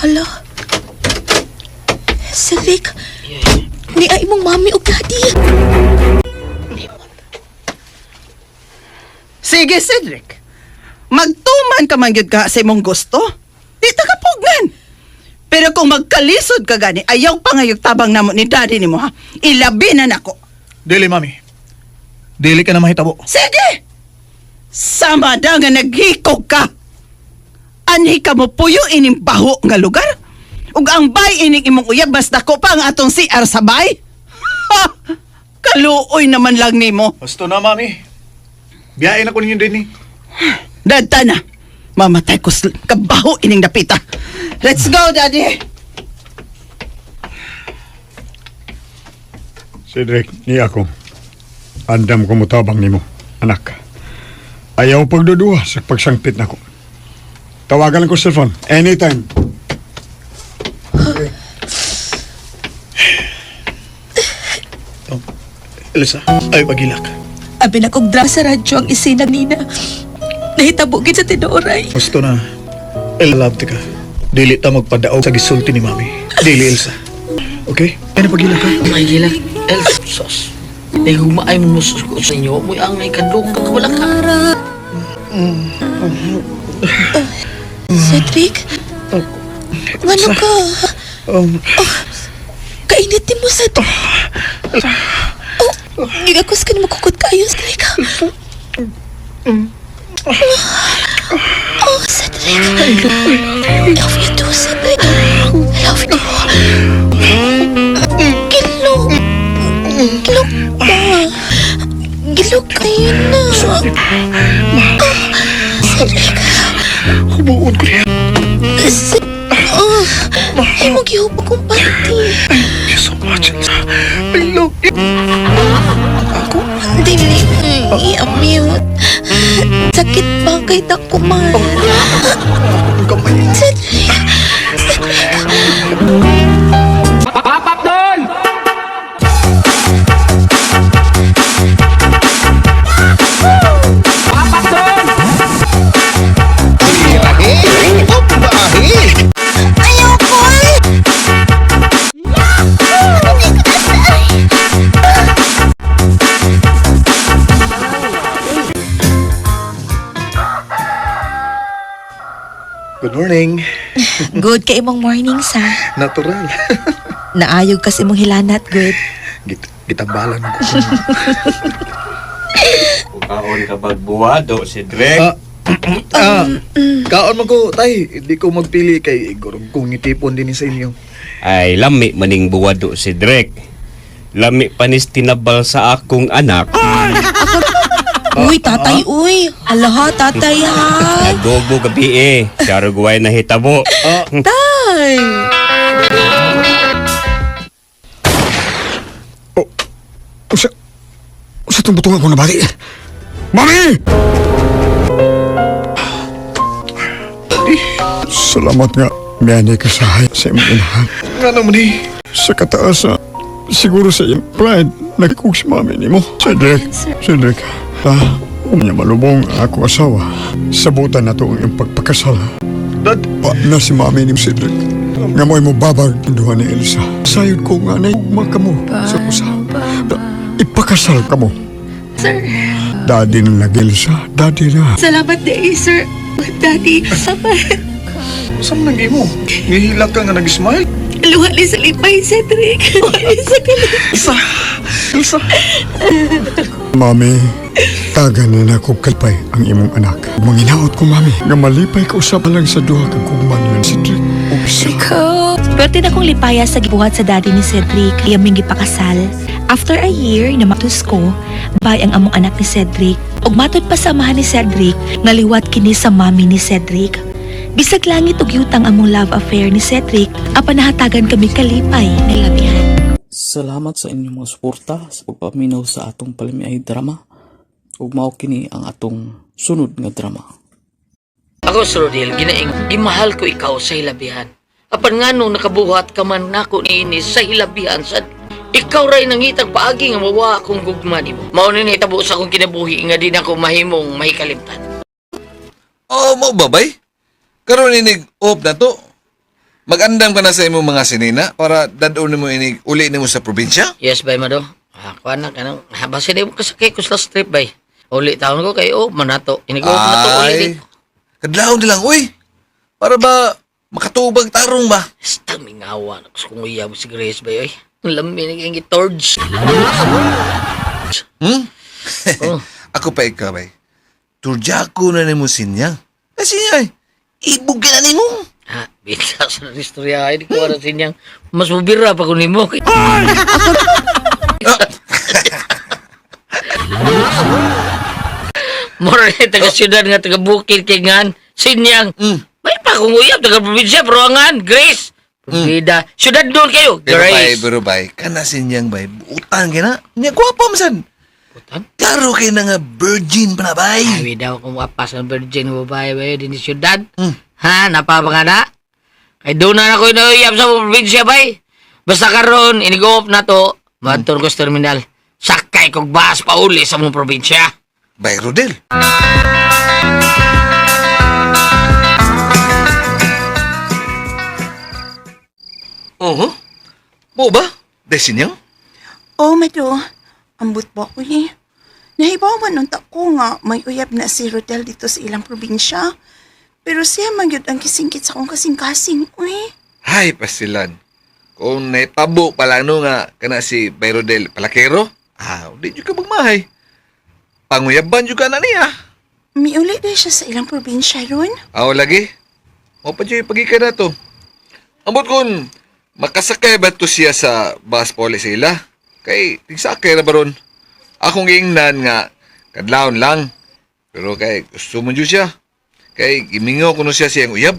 K: hala. Cedric, ni ay imong mami o daddy.
C: Sige, Cedric. Magtuman ka man gyud ka sa imong gusto. Di ta ka pugnan. Pero kung magkalisod ka gani, ayaw pa ngayog tabang namo ni daddy nimo ha. Ilabi na nako.
F: Dili, mami. Dili ka na mahitabo.
C: Sige! Sama da nga naghikog ka. Anhi ka mo puyo ining baho nga lugar? Ug ang bay ining imong uyab mas dako pa ang atong CR sa bay? Ha! Kaluoy naman lang nimo.
F: Gusto na, mami. Biyain ako ninyo din eh.
C: Dadta na. Mamatay ko kabaho ining dapita. Let's go, Daddy.
G: Cedric, ni ako. Andam ko mutabang nimo, anak. Ayaw pagduduha sa pagsangpit nako. Tawagan lang ko cellphone anytime.
F: Elsa, ay pagilak.
K: Abi na kog drama sa radyo ang isinag nina. Nahitabo gid sa tinuoray.
F: Gusto na. El, love ka. Dili ta magpadaog sa gisulti ni mami. Dili, Elsa. Okay? Ay na pagilak ka.
E: May gilak. El, sos. Nahigugmaay mo sus ko sa inyo. Mo'y ang nakadlok ka. Wala ka.
K: Cedric? Ano ka? Kainit mo sa... Oh, gigakos ka na makukot kayo, Cedric. Oh, Cedric. I love you too, Cedric. I love you. Gilok. Gilok ka. Gilok kayo na. Cedric.
F: Hubuon ko niya.
K: Oh, ay mo gihubog kong panty.
F: Thank you so much, Elsa. I love you.
K: Ako, dili, i-amute. Sakit pa kay takuman.
F: Ang kamay.
K: Cedric, Cedric. Ayoko eh!
F: Good morning.
K: Good kay imong morning sa.
F: Natural.
K: Naayog kasi imong hilanat, good.
F: Gitambalan ko.
L: Kaon ka bagbuwado, Cedric.
F: Kaon man ko, tay. Hindi ko magpili kay igorong kong nitipon din sa inyo.
L: Ay, lami maning buwado, Cedric. Lami panis tinabal sa akong anak.
K: Uy, tatay, uy. Alaha, tatay, ha.
L: Adobo gabi eh. Charuguay na hitabo.
K: Tay.
G: Usa, usa tong butong ako nabati. Mami! Salamat nga, miyani ka sa sa imong inahan.
F: Nga naman eh.
G: Sa kataas na, siguro sa iyong pride, nagkug si mami nimo. Cedric, Cedric, ta, unya malubong ang ako asawa. Sabutan na to ang iyong pagpakasal.
F: Dad,
G: Pa na si mami ni Cedric. Nga mo'y mo babag ang duha ni Elsa. Sayod ko nga na ugma ka mo sa usa. Ipakasal ka mo.
K: Sir.
G: Daddy na lang, Elsa. Daddy na.
K: Salamat day, sir. Daddy, salamat.
F: saan man nang imo? Ngihilak ka nga nag-smile?
K: Luha ni sa lipay, Cedric. Luha ni sa kalipay.
F: Elsa! Elsa!
G: Mami, taga na na ko kalpay ang imong anak. Manginaot ko, mami, nga malipay ka usap lang sa duha kag kugman nga si Cedric ug sa
K: Pwerte na kong lipaya sa gibuhat sa daddy ni Cedric, iyang gipakasal. After a year na matus ko, bay ang among anak ni Cedric. Ug matod pa sa amahan ni Cedric, ngaliwat kini sa mami ni Cedric. Bisag langit ug yutang among love affair ni Cedric, apan nahatagan kami kalipay nga labihan.
J: Salamat sa inyong mga suporta sa pagpaminaw sa atong palamiay drama. Ug mao kini ang atong sunod nga drama.
E: Ako, Sir Rodel, ginaing, gimahal ko ikaw sa hilabihan. Apan nga nung nakabuhat ka man nako niini sa hilabihan sad, ikaw ray nangitag paagi nga mawa akong gugma nimo. Mao ni nahitabo sa akong kinabuhi nga di na ako mahimong mahikalimtan.
M: Oo, mo babay. Karon inig op na to. Magandam ka na sa imong mga sinina para dadon nimo inig uli nimo sa probinsya.
E: Yes, bay mado. Ah, kuan na kanang basta di mo kasakay ko sa last trip bay. Uli taon ko kay oh manato. Inig oh manato uli
M: Ay,
E: di.
M: Kadlawon na lang, uy. Para ba makatubag tarong ba?
E: Basta mingawa na ko kung uyab si Grace ba oy. Ang lami na kayong gitorge.
M: Hmm?
E: Oh.
M: Ako pa ikaw, bay. Turjako na nimo sinyang. Eh, sinya, eh. Ibog ka na nimo.
E: Ha, bisa sa istorya ay di ko alam sinyang mas mubira pa ko nimo. Mura ni taga siyudad nga taga bukid kay ngan sinyang. May pa kong uyab taga probinsya pero angan Grace. Bida, siyudad doon kayo,
M: Pero bay,
E: Grace.
M: pero bay, kana sinyang bay, buutan ka na. Nya gwapa man.
E: Buutan?
M: Klaro kay na nga virgin pa na bay.
E: Ay, daw kung wapas ng virgin nga babae ba din sa siyudad. Ha, napapa nga na? Kay doon na ako inauyab sa probinsya bay. Basta karon inigo-off na to, maadto ko sa terminal. Sakay kog bus pauli sa mong probinsya.
M: Bay Rodel. Oho. Mo ba? Dahil sinyang?
C: Oh, Mado. Ambot ba ko eh. Nahibaw man unta ko nga may uyab na si Rodel dito sa ilang probinsya. Pero siya man gyud ang kisingkit sa akong kasing-kasing, uy.
M: Hay, pasilan. Kung naitabo pa lang no nga, kana si Bay Rodel palakero, ah, di jud ka magmahay. Panguyaban jud ka na niya.
C: Miuli na siya sa ilang probinsya ron.
M: Aw lagi. Mo pa jud pagika na to. Ambot kun makasakay ba to siya sa bus poli sila? Kay tigsakay ra baron. Akong giingnan nga kadlawon lang. Pero kay gusto mo jud siya. Kay gimingaw kuno siya siyang uyab.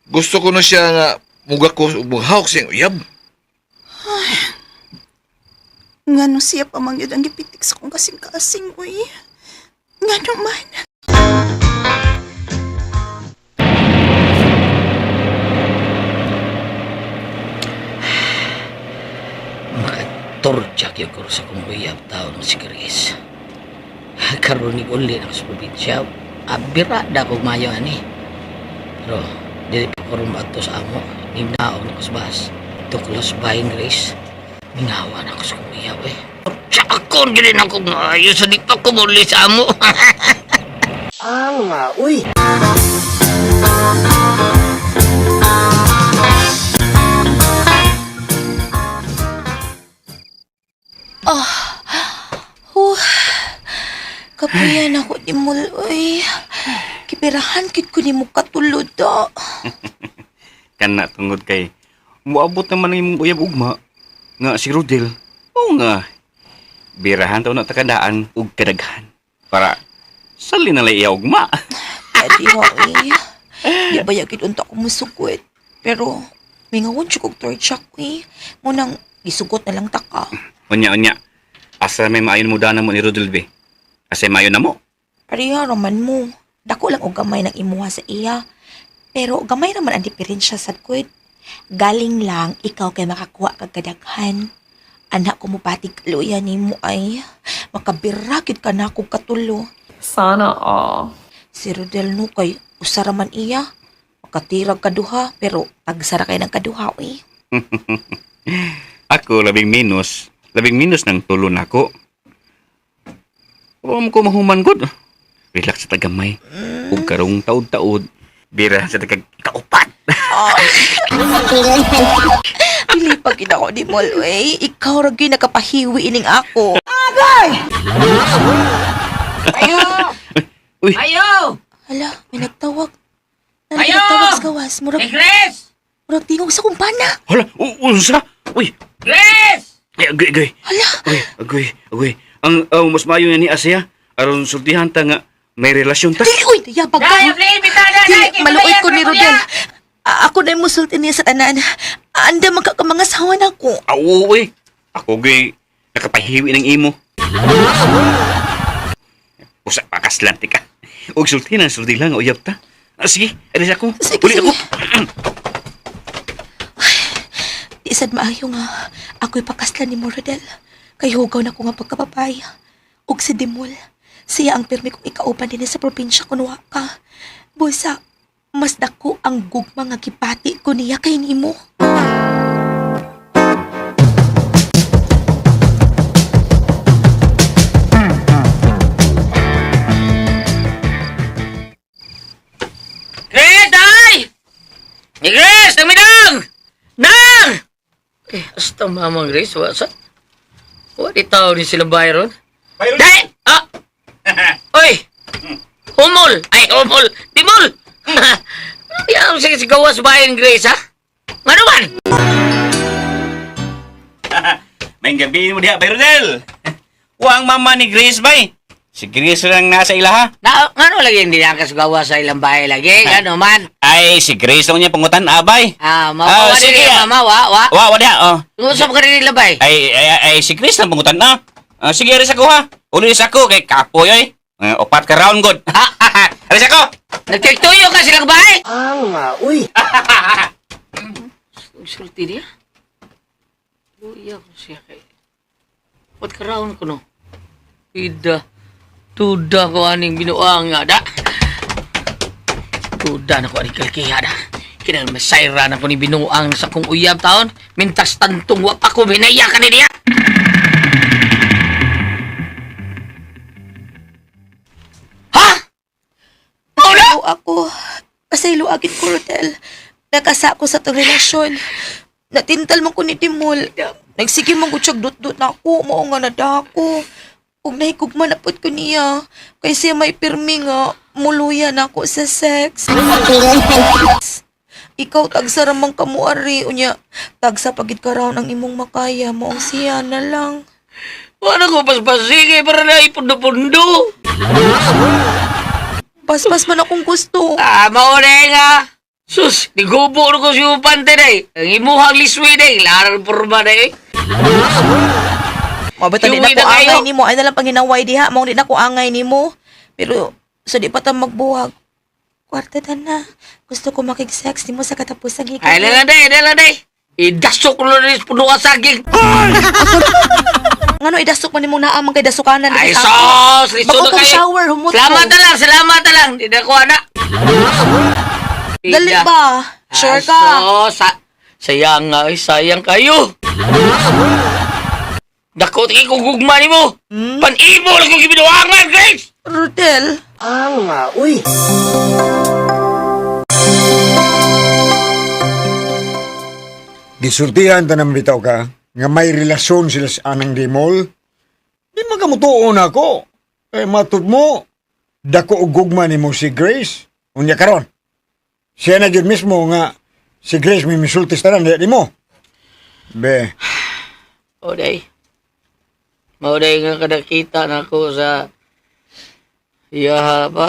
M: Gusto kuno siya nga muga ko mughawk siyang uyab.
C: Ay, ngano siya pa man gyud ang gipitik sa akong kasing-kasing, uy. Ngano man.
E: Makatorja gyud ko sa kong uyab taon si Grace. Karon ni uli na ko sa probinsya. Abira da kog mayo ani. Pero dili pa ko rumaadto sa amo. Ninaog na ko sa bus. Tuklos bahin Grace. Mingawa na ko sa kong uyab eh. Torja ako gyud na ko maayo sa di pa ko muli sa amo.
I: Ang uy.
K: Oh. Huh. Kapuyan ako ni Mul, uy. Kipirahan kit ko ni mo katulod, ah.
L: Kana tungod kay moabot naman ang imong uyab ugma nga si Rodel. Oo nga. Birahan taw na takadaan ug kadaghan para sali na lay iya ugma.
K: Pwede ho, eh. Di ba yagid unta ko musugot. Pero, mingawon siya kog torchak, eh. Ngunang, gisugot na lang ta ka.
L: Unya unya. Asa may maayon mo dana mo ni Rodel be. Asa may maayon na mo.
K: Pareha raman mo. Dako lang og gamay ng imuha sa iya. Pero gamay raman ang diferensya sa good. Galing lang ikaw kay makakuha kag kadaghan. Anak ko mo patig kaluya nimo ay makabira gyud ka na kog katulo.
N: Sana all.
K: Si Rodel no kay usa ra man iya. Makatirag kaduha pero tagsara kay ng kaduha uy.
L: Ako labing minus ng tulo nako. Wa mo ko mahuman gud. Relax sa tagamay. Ug karong taud-taud, bira sa tagag kaupat.
K: Dili pa gid ako ni Mol, uy. Ikaw ra gyud nakapahiwi ining ako.
E: Agay! Ayo!
L: Uy.
E: Ayo!
K: Hala, may nagtawag. Nalagay
E: Ayo!
K: nagtawag sa gawas. Murag,
E: Hey, Grace!
K: murag tingog sa kumpana.
L: Hala, unsa? Uy,
E: Grace!
L: ay, agoy, agoy.
K: Hala.
L: Uy, agoy, agoy. Ang mas maayo nga ni Asya, aron sultihan ta nga may relasyon ta.
K: Dili, uy, yabag ka.
E: Dai, Flynn, bitana,
K: Dili,
E: dai,
K: maluoy ko ni
E: kay
K: Rodel. Ako na yung musulti niya sa tanan. Anda magkakamangasawa na ako.
L: Aw, uy. Ako gay nakapahiwi ng imo. Usa pa kaslanti ka. Ug sulti na sulti lang uyab ta. Ah, sige, alis ako.
K: Sige,
L: Uli
K: sige.
L: ako.
K: Di sad maayo nga. Ako'y pakaslan ni mo, Rodel. Kay hugaw na ko nga pagkababay. Ug si Dimol. Siya ang pirmi kong ikauban din sa probinsya kun wa ka. Busa, mas dako ang gugma nga gipati ko niya kay nimo.
E: Ni Grace, nang minang! Nang! Eh, hasta mamang Grace, wa sa? Wa di tao ni sila Byron.
L: Byron!
E: Dahil! Ah! Oy! Humol! Ay, humol! Dimol! Yan, sige, si gawas bayan, Grace, ha? Ano man?
L: May gabi mo diha, Bayrodel. Wa ang mama ni Grace bay. Si Grace lang nasa ilaha.
E: Na, ano lagi hindi na gawa sa ilang bahay lagi? Ano man?
L: Ay, si Grace lang niya pangutan abay.
E: Ah, mama,
L: Ah,
E: wa
L: sige,
E: dili,
L: ah.
E: mama, wa, wa.
L: Wa, wa diha, oh.
E: Usap ka rin nila, bay.
L: Ay, ay, ay, si Grace lang pangutan na. Ah, sige, aris ako ha. Uli ako kay kapoy oy. Upat ka round good. Aris ako.
E: Nagtituyo ka silang bahay!
I: Ang uy.
E: Sulti niya. Luya ko siya kay. Wat karaon ko no. Ida. Tuda ko aning binuang nga da. Tuda na ko aning kalkiha da. Kinang masayra na ko ni binuang sa kong uyab taon. Mintas tantong wa pa ko binaya ka ni niya. Ha?
K: Pasaylo ako. Pasaylo agit ko, Rodel. Nakasa ko sa tong relasyon. Natintal man ko ni Timol. Nagsige man ko siyag dut-dut na ako. Mao nga nadako. Ug nahigugma na pud ko niya. Kay siya may pirmi nga muluya na ako sa sex. Ikaw tagsa ra man kamo ari unya. Tagsa pagid ka raw ang imong makaya mo ang siya na lang.
E: Wala ko paspasige para na ipundo-pundo.
K: Paspas man akong gusto.
E: Ah, mauna nga. Sus, nigubo na ko si Upante na eh. Ang imuhang liswi na eh. Larang porma na eh.
K: Mabata di
E: Iuwi
K: na ko
E: na kayo.
K: angay nimo. Ay na lang panghinaway diha. Mao di na ko angay nimo. Pero sa di pa ta magbuwag. Kwarta ta na. Gusto ko makig-sex nimo sa katapusang higit.
E: Ay, lang day, lang day. Idasok ko na rin sa puno ka saging.
K: Ngano idasok man nimong naa man kay dasukanan
E: Ay,
K: lagi sa ako.
E: sus, lisod
K: Bago
E: na
K: kong
E: kayo.
K: shower humot ko.
E: Salamat na lang, salamat na lang. Di na ko ana.
K: Dali ba? Sure ka?
E: Sus, sayang nga, ay, sayang kayo. Dako, tingin kong gugma ni mo. Pan-imo lang kong gibinuangan, Grace!
K: Rodel.
I: Ang uy.
G: Gisultihan ta ng bitaw ka nga may relasyon sila sa anang Dimol. Di makamutuon ako. Eh matud mo, dako og gugma nimo si Grace. Unya karon. Siya na gyud mismo nga si Grace may misulti sa tanan di mo. Be,
E: O, day. Mauday nga kadakita na ako sa iyaha pa.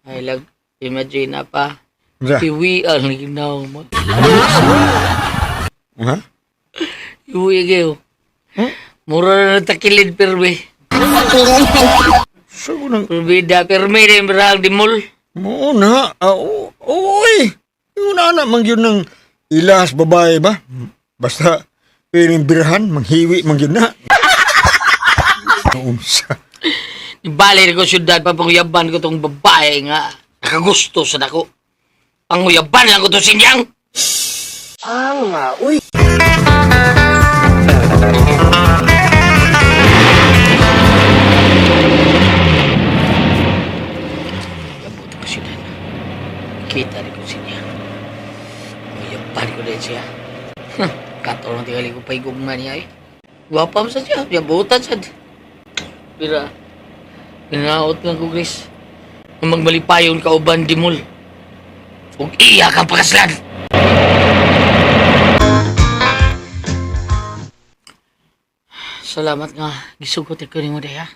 E: Ay, lag, imagine na pa.
G: Unsa?
E: Iwian ang ginaw mo.
G: Ha?
E: Iwi kayo. Mura na natakilid pirmi.
G: So, nang...
E: Pirmida, pirmi na yung birang dimol.
G: Mo na, ah, oo, oy. Yung na man gyud ng ilas babae ba? Basta piling birhan, manghiwi man gyud na. Unsa?
E: Ibali ko syudad pa panguyaban ko tong babae nga nakagusto sa dako. Panguyaban lang ko to sinyang.
I: Ang uy.
E: Abot ko syudad. Kita rin ko sinyang. Panguyaban ko din siya. Huh, Katong tingali ko paigugma niya eh. Gwapa mo sa siya. Yabutan sad. Pero, ginaot lang ko, Grace. Nga magmalipayon ka uban dimol. Ug iya kang pakaslan. Salamat nga. Gisugot ko nimo day ha.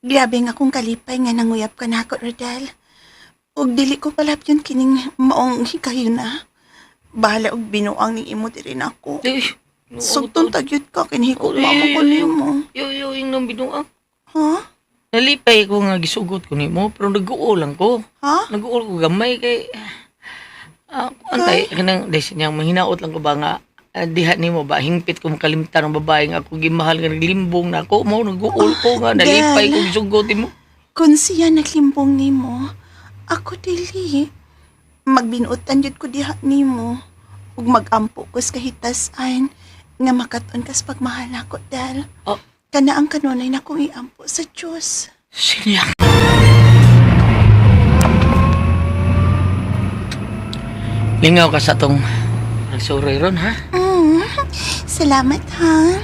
C: Grabe nga akong kalipay nga nanguyab ka nako, Rodel. Ug dili ko palapyon kining maong hikayo na. Bahala og binuang ning imo diri nako.
E: Eh,
C: Sugton tagyot ka kinhikog mamo ko nimo.
E: Yo yo yung nang binuang.
C: Ha?
E: Nalipay ko nga gisugot ko nimo pero nag-uol lang ko.
C: Ha?
E: Nag-uol ko gamay kay antay kanang des niyang mahinaot lang ko ba nga diha nimo ba hingpit ko makalimtan ang babae nga ako gimahal nga naglimbong na ako mo nag-uol ko nga nalipay ko
C: Del.
E: gisugot nimo.
C: Kung siya naglimbong nimo, ako dili. Magbinuotan jud ko diha nimo. Ug magampo ko sa kahitasan nga makaton kas pagmahal nako, Del.
E: Oh.
C: Kana ang kanunay na kong iampo sa Dios.
E: Sinya. Lingaw ka sa tong nagsuroy ron, ha?
C: Salamat ha.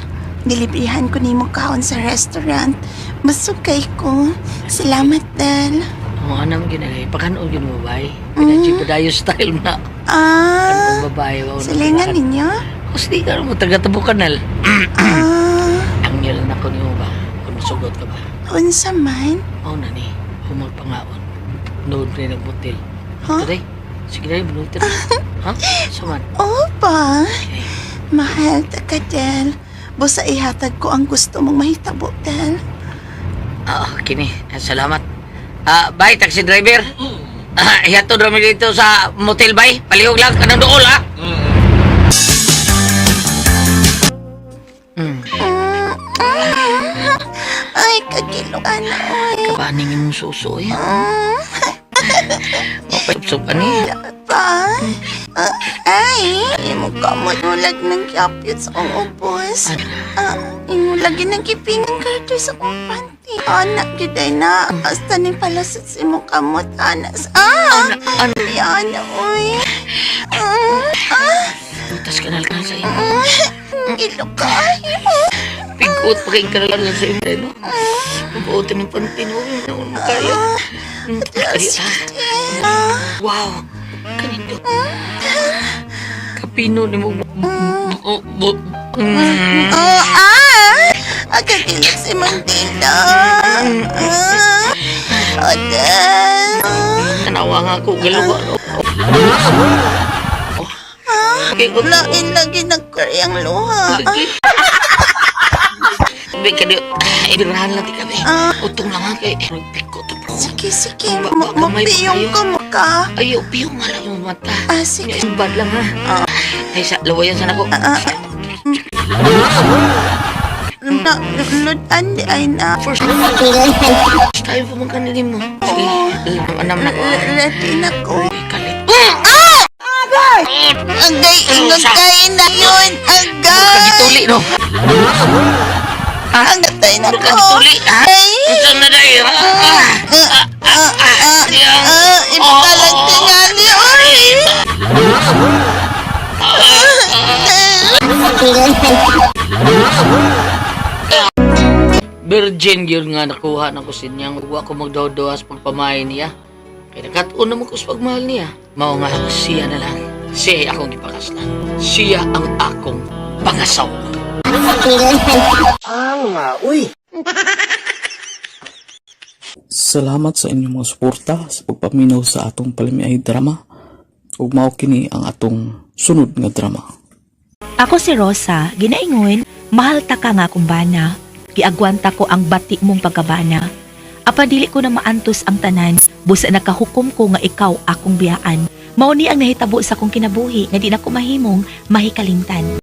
C: Dilibrihan ko nimo kaon sa restaurant. Busog kay ko. Salamat, Del.
E: Oo, anam ginalay. Pakanon yun mo, bay. Pinachipudayo style na.
C: Ah,
E: Ang babae, wow.
C: silingan ninyo?
E: Kusti ka mo, taga-tabo kanal.
C: Ah,
E: Ang yun na ko niyo ba? Kung sugot ka ba?
C: Unsa man?
E: Oo na ni, humagpangaon. Nood rin ang butil.
C: Huh?
E: Today, sige na rin, ha? Saman.
C: Opa. Mahal ta ka, Del. Busa ihatag ko ang gusto mong mahitabo, Del.
E: Ah, kini. Salamat. Ah, bye, taxi driver. Ah, ihatod rami dito sa motel, bay. Palihog lang, kanang dool, ha?
C: Ay, kagilo ka na, oy.
E: Kabaning imong suso, eh. Mapayupsup, ani.
C: Pa? Ah, ay, imo ka mo ulag ng kyapyot sa kong ubos. Ah, imo lagi ng kipingan karto sa kong panty. Anak, gyud ay na. Hasta ni palasot sa imong kamot, anak. Ah! Ay, anak, oy. Ah, ah,
E: Butas kanal ka sa imo.
C: Gilo ka. Ay,
E: Pigot pa kayong kanal sa imo, no? Mabuotin ng panty, no? Ano mo kaya? Kaya, ah. Wow! Kanito. Kapino ni mo.
C: Oh, ah! Agad si Mandela. Ah, Odel.
E: Tanawa nga ako, galuwa.
C: Lain lagi nagkaryang luha.
E: Be, kadi, ibirahan lang di kami. Utong lang ha, kay nagpiko to bro.
C: Sige, sige. Mapiyong ka mo ka.
E: Ayaw, piyong nga lang yung mata.
C: Ah, sige.
E: Bad lang ha. Ay, sa lawayan sana ko.
C: Na, ludan di ay na.
E: First time pa man kanilin mo. Sige, anam na ko.
C: Ready na ko.
E: Kalit.
C: Ah! Agay, ingagay na yun. Agay.
E: Kagituli, no?
C: Agay na ko.
E: Kagituli, ha?
C: Ay.
E: Unsa na dahil, ha?
C: Ah, ah, ah, ah, ipakalang tingali, oy!
E: Virgin yun nga nakuha na ko sinyang wa ko magdaw-dawas pagpamahay niya. Kaya nakatuon naman ko sa pagmahal niya. Mao nga siya na lang. Siya ay akong gipakaslan. Siya ang akong pangasawa.
I: Ang uy.
J: Salamat sa inyong mga suporta sa pagpaminaw sa atong palamiay drama. Ug mao kini ang atong sunod nga drama.
K: Ako si Rosa, ginaingon, mahal ta ka nga akong bana. Giagwanta ko ang bati mong pagkabana. Apan dili ko na maantos ang tanan, busa nakahukom ko nga ikaw akong biyaan. Mao ni ang nahitabo sa akong kinabuhi nga di na ko mahimong mahikalimtan.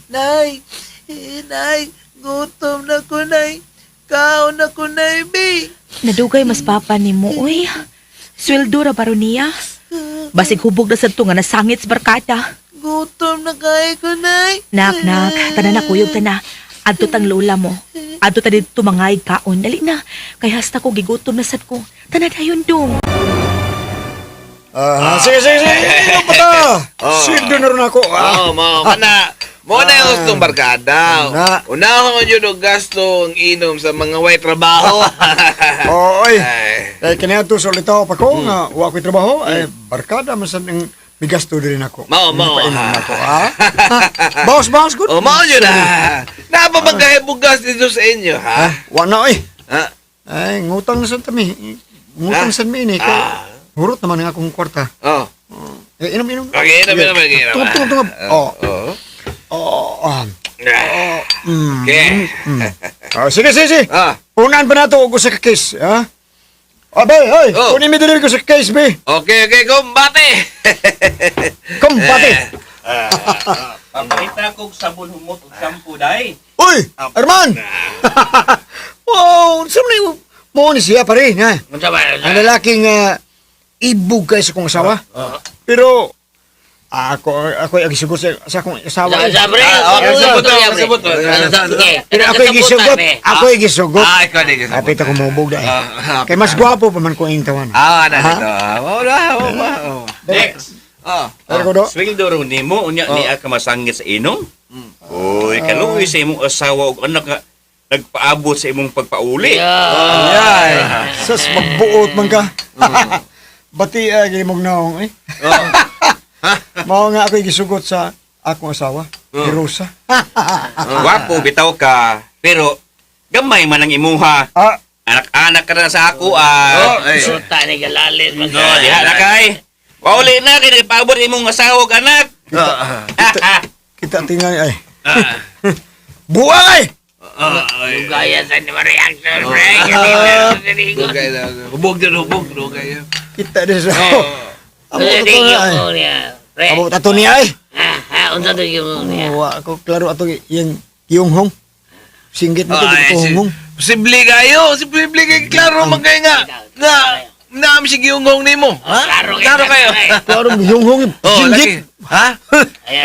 B: Nay, eh, nay, gutom na ko, nay. Kaon na ko, nay, bi.
K: Nadugay mas papa nimo, uy. Sweldo ra baro niya. Basig hubog na sad to nga nasangit sa barkada.
B: Gutom na kay ko, nay.
K: Nak, nak, tanan na kuyog tana. Adto tang lola mo. Adto ta didto mangay kaon. Dali na. Kay hasta ko gigutom na sad ko. Tanan dayon dong.
G: Ah, sige, sige, sige. Ano pa ta? Sweldo na rin ako. Ah.
M: Oo, mo kana. Mo na yung gustong barkada.
G: Na.
M: Unahon yun og gasto ang inom sa mga way trabaho.
G: Oo, oy.
M: Ay.
G: Eh, kaniadto sa ulitaw pa ko nga wa ko'y trabaho, ay barkada man sad ang migasto diri nako.
M: Mao, mao.
G: Painom nako, ha? Bawas, bawas good.
M: Oh, mao yun ah. Napabagay bugas dito sa inyo, ha?
G: Ah, wa na oy.
M: Ha?
G: Ay, ngutang na sad ta mi. Ngutang
M: Ah?
G: sad mi ini kay
M: Ah.
G: hurot naman ang akong kwarta.
M: Oh.
G: Eh, inom, inom.
M: Okay, inom, inom, inom.
G: Tungab, tungab, tungab. Oh.
M: Oh.
G: Oh, ah.
M: Ah.
G: Mm.
M: Okay.
G: Mm. Ah, sige, sige, sige.
M: Ah.
G: Unahan pa nato og usa ka case, ha? Ah, be, oy,
M: Oh.
G: kunin mi dili ko sa case, be.
M: Okay, okay, kumbate.
G: Kumbate.
L: Papakita kog sabon humot ug shampoo dai.
G: Uy, Arman! Wow, sa man mo ni siya pare, ha?
E: Unsa ba?
G: Ang lalaking ibog kay sa kong asawa. Pero ako ako ay gisugot sa akong asawa. eh.
E: Sa pre.
M: Ah, okay, sabot, sabot, sabot.
G: Pero ako ay gisugot, ako ay gisugot.
M: Ah, ikaw din gisugot.
G: Kapit ako mobog dahil.
M: Ah,
G: Kay mas gwapo pa man ko ing tawan.
M: Ah, na dito. Ah, wala, wala. Next. Ah.
L: Sweldo ro nimo unya niya ka masangit sa inom. Uy, kaluoy sa imong asawa ug anak nga nagpaabot sa imong pagpauli.
G: Yay. Sus, magbuot man ka. Bati ay gimong naong eh. Mao nga ako'y gisugot sa akong asawa, si Rosa.
L: Gwapo bitaw ka, pero gamay man ang imuha.
G: Ah.
L: Anak-anak ka na sa ako ah.
M: Oh, ay.
E: Suta ni galalit.
L: No, diha na kay. Pauli na kay nagpaabot imong asawa ug anak.
G: Kita tingali ay. Buang ay!
E: Lugaya sa ni reaction, pre.
M: Dugay na. Hubog din, hubog. Dugay.
G: Kita din sa... Amo to na ay. Amo tato niya ay.
E: Ha, unsa to yung niya?
G: Wa ko klaro ato yung yung hong. Singgit mo to
M: Ay,
G: dito
M: si-
G: hong.
M: Posible kayo. Posible kayo. Klaro man kayo nga. Na, naam si Giyunghong nimo. Ha?
E: Klaro kayo.
M: Klaro kayo.
G: Klaro yung hong
M: Oh,
G: singgit.
M: lagi. Ha?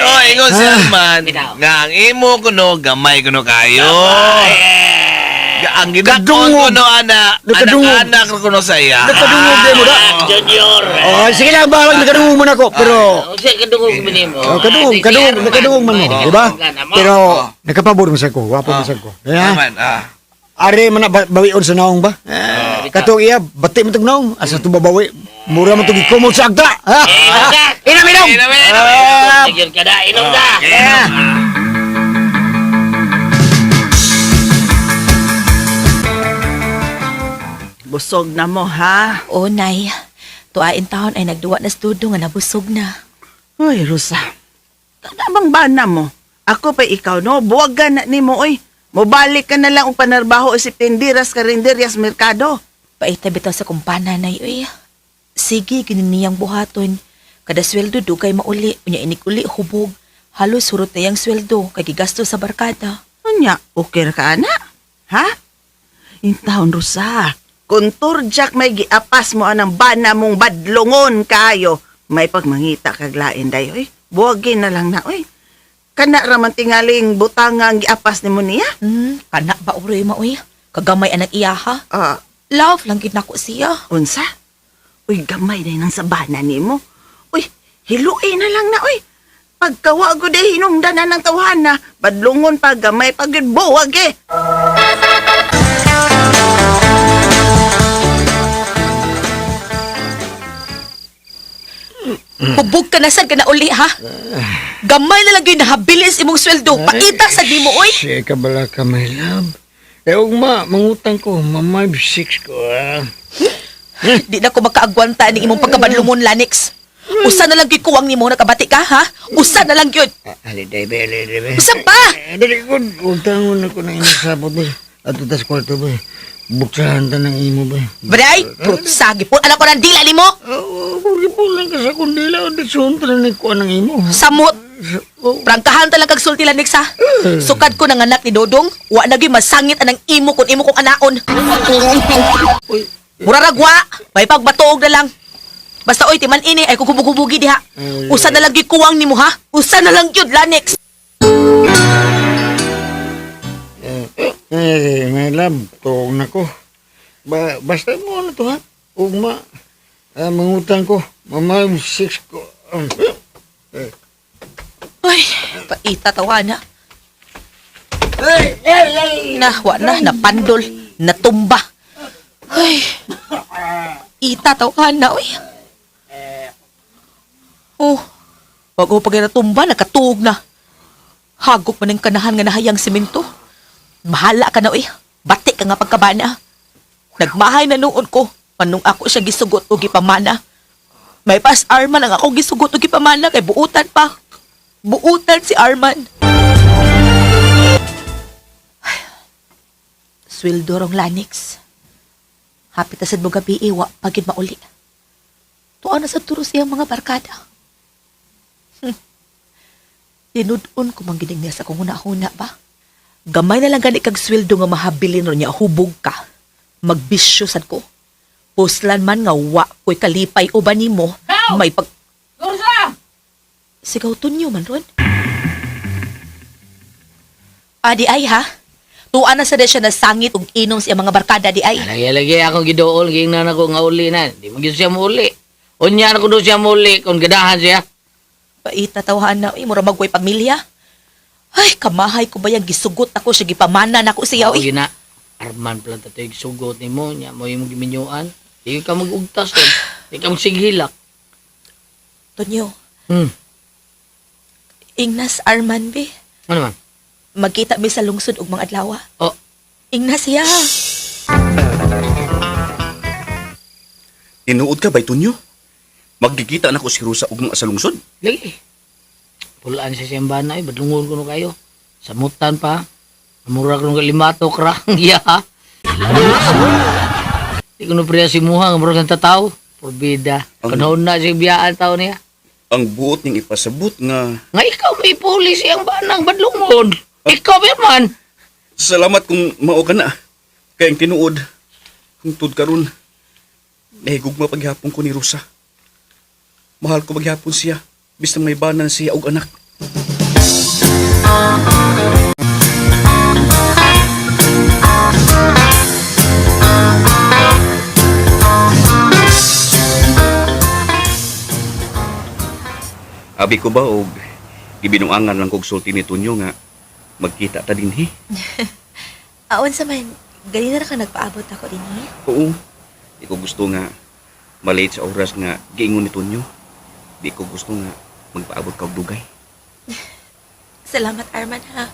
M: Oh, ingon si Arman.
E: Bitaw.
M: Nga ang imo kuno gamay kuno kayo. Ang ginakon
G: Kadungog.
M: kuno ana,
G: Nakadungog.
M: anak-anak kuno saya.
G: Nakadungog din mo da.
E: Junior.
G: Oh, sige lang bahalag nakadungog man ako pero
E: Unsa kadungog man nimo?
G: Oh, kadungog, kadungog, nakadungog man mo, di ba? Pero nakapabor man sa ko, wapo man sa ko. Ya.
M: Arman, ah.
G: Are man na bawion sa naong ba? Katong iya, bati man tong naong, asa to babawi. Mura man tong gikumot sa agta. Ha? Inom, inom.
M: Inom, inom,
G: Ah,
E: Junior ka na, inom na.
G: yeah.
C: Busog na mo, ha?
K: O, nay. Tuain taon ay nagduwa na studo nga nabusog na.
C: Uy, Rosa. Kana bang bana mo? Ako pa ikaw, no? Buwagan na nimo, oy. Mobalik ka na lang og panarbaho isip tindiras karinderyas merkado.
K: Paita bitaw sa kumpana, nay, uy. Sige, ginin niyang buhaton. Kada sweldo dugay mauli, unya inig uli hubog. Halos hurot na yang sweldo kay gigasto sa barkada.
C: Unya, okay ra ka ana? Ha? Intawon, Rosa. Kontor Jack may giapas mo anang bana mong badlongon kayo. May pagmangita kag lain day, oy. Buwagin na lang na, oy. Kana ra man tingaling butanga ang giapas nimo niya.
K: Kana ba uroy ma, uy? Kagamay anang iyaha.
C: Ah,
K: Love lang gid nako siya.
C: Unsa? Uy, gamay na nang sabana nimo. Uy, hiluin na lang na, uy. Pagkawa ko de hinungdan na ng tawhan na, badlungon pa gamay pag buwag eh.
K: Hubog ka na sad ka na uli ha. Gamay na lang gyud nahabilis imong sweldo. Paita sa nimo oy.
G: Siya ka bala ka, my love. Eh, ugma, mangutang ko, mamay six ko, ah.
K: Di na ko makaagwanta ning imong pagkabadlumon Lanix. Usa na lang gyud kuwang nimo nakabati ka ha? Usa na lang gyud.
G: Haliday, be, haliday, be.
K: Usa pa.
G: Eh, dali ko, utangon ako ng inasabot, be. Ato tas kwarto, be. Buksahan ta ng imo, be.
K: Bray, prutsa gipon anak ko ng dila nimo.
G: Oo, oh, lang ka sa kundila, o disuon ta na nagkuha ng imo.
K: Samot. Prangkahan ta lang kag sulti Lanix ha. Sukad ko ng anak ni Dodong, wa na gyud masangit anang imo kun imo kong anaon. Mura ragwa, may pagbatuog na lang. Basta oy timan ini ay kukubugi diha. Usa na lang gyud kuwang nimo ha. Usa na lang gyud Lanix.
G: Eh, my love, tuog na ko. Ba, basta mo na to, ha? Ugma, ah, mangutang ko, mamay six ko. Eh.
K: Ay, paita tawa na. Na, wa na, napandol, natumba. Ay, ita tawa na, uy. Oh, wag ko pag natumba, nakatuog na. Hagop man ang kanahan nga nahayang simento. Bahala ka na, uy. Bati ka nga pagkabana. Nagmahay na noon ko, manung ako siya gisugot o gipamana. May pas Arman ang ako gisugot o gipamana kay buutan pa. Buutan si Arman. Ay, sweldo rong Lanix. Hapit na sad mo gabi iwa pagid mauli. Tuwa na sa turo siyang mga barkada. Tinud-on ko manggining niya sa kung huna-huna ba. Gamay na lang gani kag sweldo nga mahabilin ro niya hubog ka. Magbisyo sad ko. Puslan man nga wa ko'y kalipay uban nimo, may pag
B: Rosa!
K: Sigaw tunyo man ron. Adi ay ha? Tuwa na sa siya nasangit og inom sa iyang mga barkada di ay.
E: Lagi-lagi akong gidool, giingnan ako nga uli na. Di mo gyud siya muuli. Unya na kuno siya muli kung ganahan siya.
D: Pait na tawhan na, uy, mura magway pamilya. Ay, kamahay ko ba yan, gisugot ako siya, gipamana na ako siya,
E: Oo,
D: uy.
E: gina. Arman pala tato yung sugot nimo nya mo yung giminyuan. Di ka mag-ugtas doon. Di ka magsighilak.
K: Tonyo, Ingnas Arman be.
E: Ano man?
K: Magkita mi sa lungsod og mga adlaw.
E: Oh.
K: Ingnas siya.
L: Tinuod ka, Baytonyo? Magkikita na ko si Rosa ug mga sa lungsod.
E: Lagi. Pulaan siya siyang bana eh. Badlungon ko no kayo. Samutan pa. Mura ko nung limatok ra. Iya. Di ko no priya si Muha. Mura kang tataw. Porbida. Kanahon na siya biyaan tao niya.
L: Ang buot ning ipasabot nga
E: Nga ikaw may puli siyang banang badlungon. Ikaw man.
L: Salamat kung mao ka na. Kay ang tinuod, hangtod karon, nahigugma paghapon ko ni Rosa. Mahal ko maghapon siya, bisan may banan siya og anak. Abi ko ba og gibinuangan lang kog sulti ni Tunyo nga magkita ta dinhi?
K: Aon sa man, ganina ra ka nagpaabot ako dinhi.
L: Oo. Di ko gusto nga malate sa oras nga giingon ni Tonyo. Di ko gusto nga magpaabot ka og dugay.
K: Salamat Arman ha.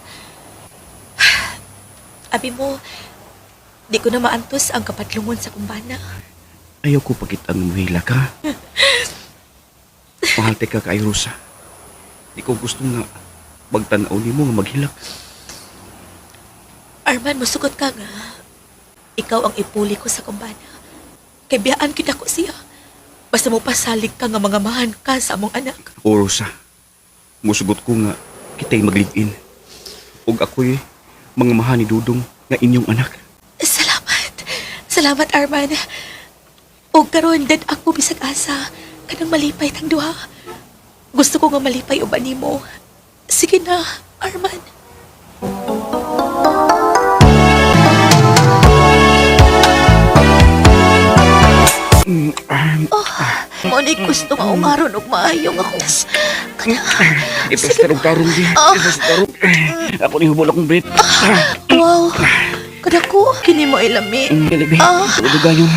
K: Abi mo, di ko na maantos ang kapadlungon sa kumbana.
L: Ayaw ko pakita ang muhila ka. Mahal ka kay Rosa. Di ko gusto nga magtan-aw nimo nga maghilak.
K: Arman, musugot ka nga. Ikaw ang ipuli ko sa kumbana. Kay biyaan kita ko siya. Basta mo pasalig ka nga mga mahan ka sa among anak.
L: O Rosa, musugot ko nga kita'y mag-live-in. Ug ako'y mga mahan ni Dudong nga inyong anak.
K: Salamat. Salamat, Arman. O karon dad ako bisag asa kanang malipay tang duha. Gusto ko nga malipay uban nimo. Sige na, Arman. Oh, mo ni gusto nga ungaron og maayo nga kung kana.
L: Ito sa tarong tarong di. Ito sa tarong. Ako ni hubol akong breath.
K: Wow. Kada ko kini mo ilami.
L: Dali,
K: Ah.
L: Dugayon.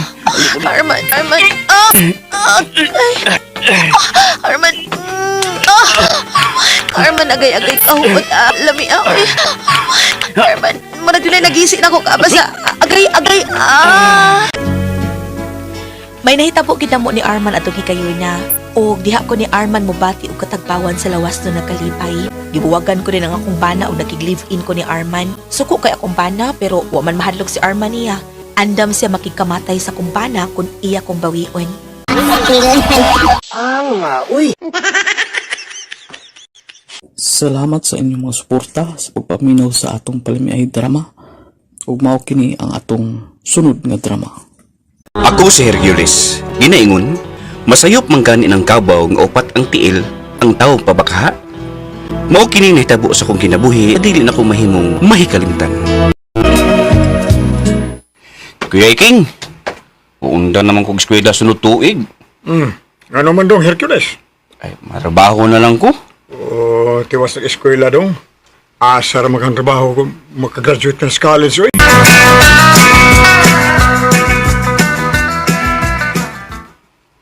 K: Arman, Arman. Ah! Ah! Ay. Ah, Arman. Ah! Arman, agay-agay ka huot. Ah, lami ah. Uy. Arman, murag yun ay nagisi na ko ka basta agay agay ah. May nahitabo gid mo ni Arman atong hikayuna. Og diha ko ni Arman mobati og katagbawan sa lawas no nagkalipay. Gibuwagan ko din ang akong bana og nakig-live-in ko ni Arman. Suko kay akong bana pero wa man mahadlok si Arman niya. Andam siya makigkamatay sa kong bana kung iya kong bawion.
I: Ang uy.
J: Salamat sa inyong mga suporta sa pagpaminaw sa atong palamiay drama. Ug mao kini ang atong sunod nga drama.
L: Ako si Hercules. Ginaingon, masayop man gani ng kabaw nga upat ang tiil ang tawo pabakha. Mao kini nahitabo sa kong kinabuhi, dili na ko mahimong mahikalimtan. Kuya Iking, uunda naman kog eskwela sunod tuig.
G: Ano man dong, Hercules?
L: Ay, marabaho na lang ko.
G: Oh, tiwas ng eskwela dong. Asa ra magang trabaho kung makagraduate ka sa college, oy.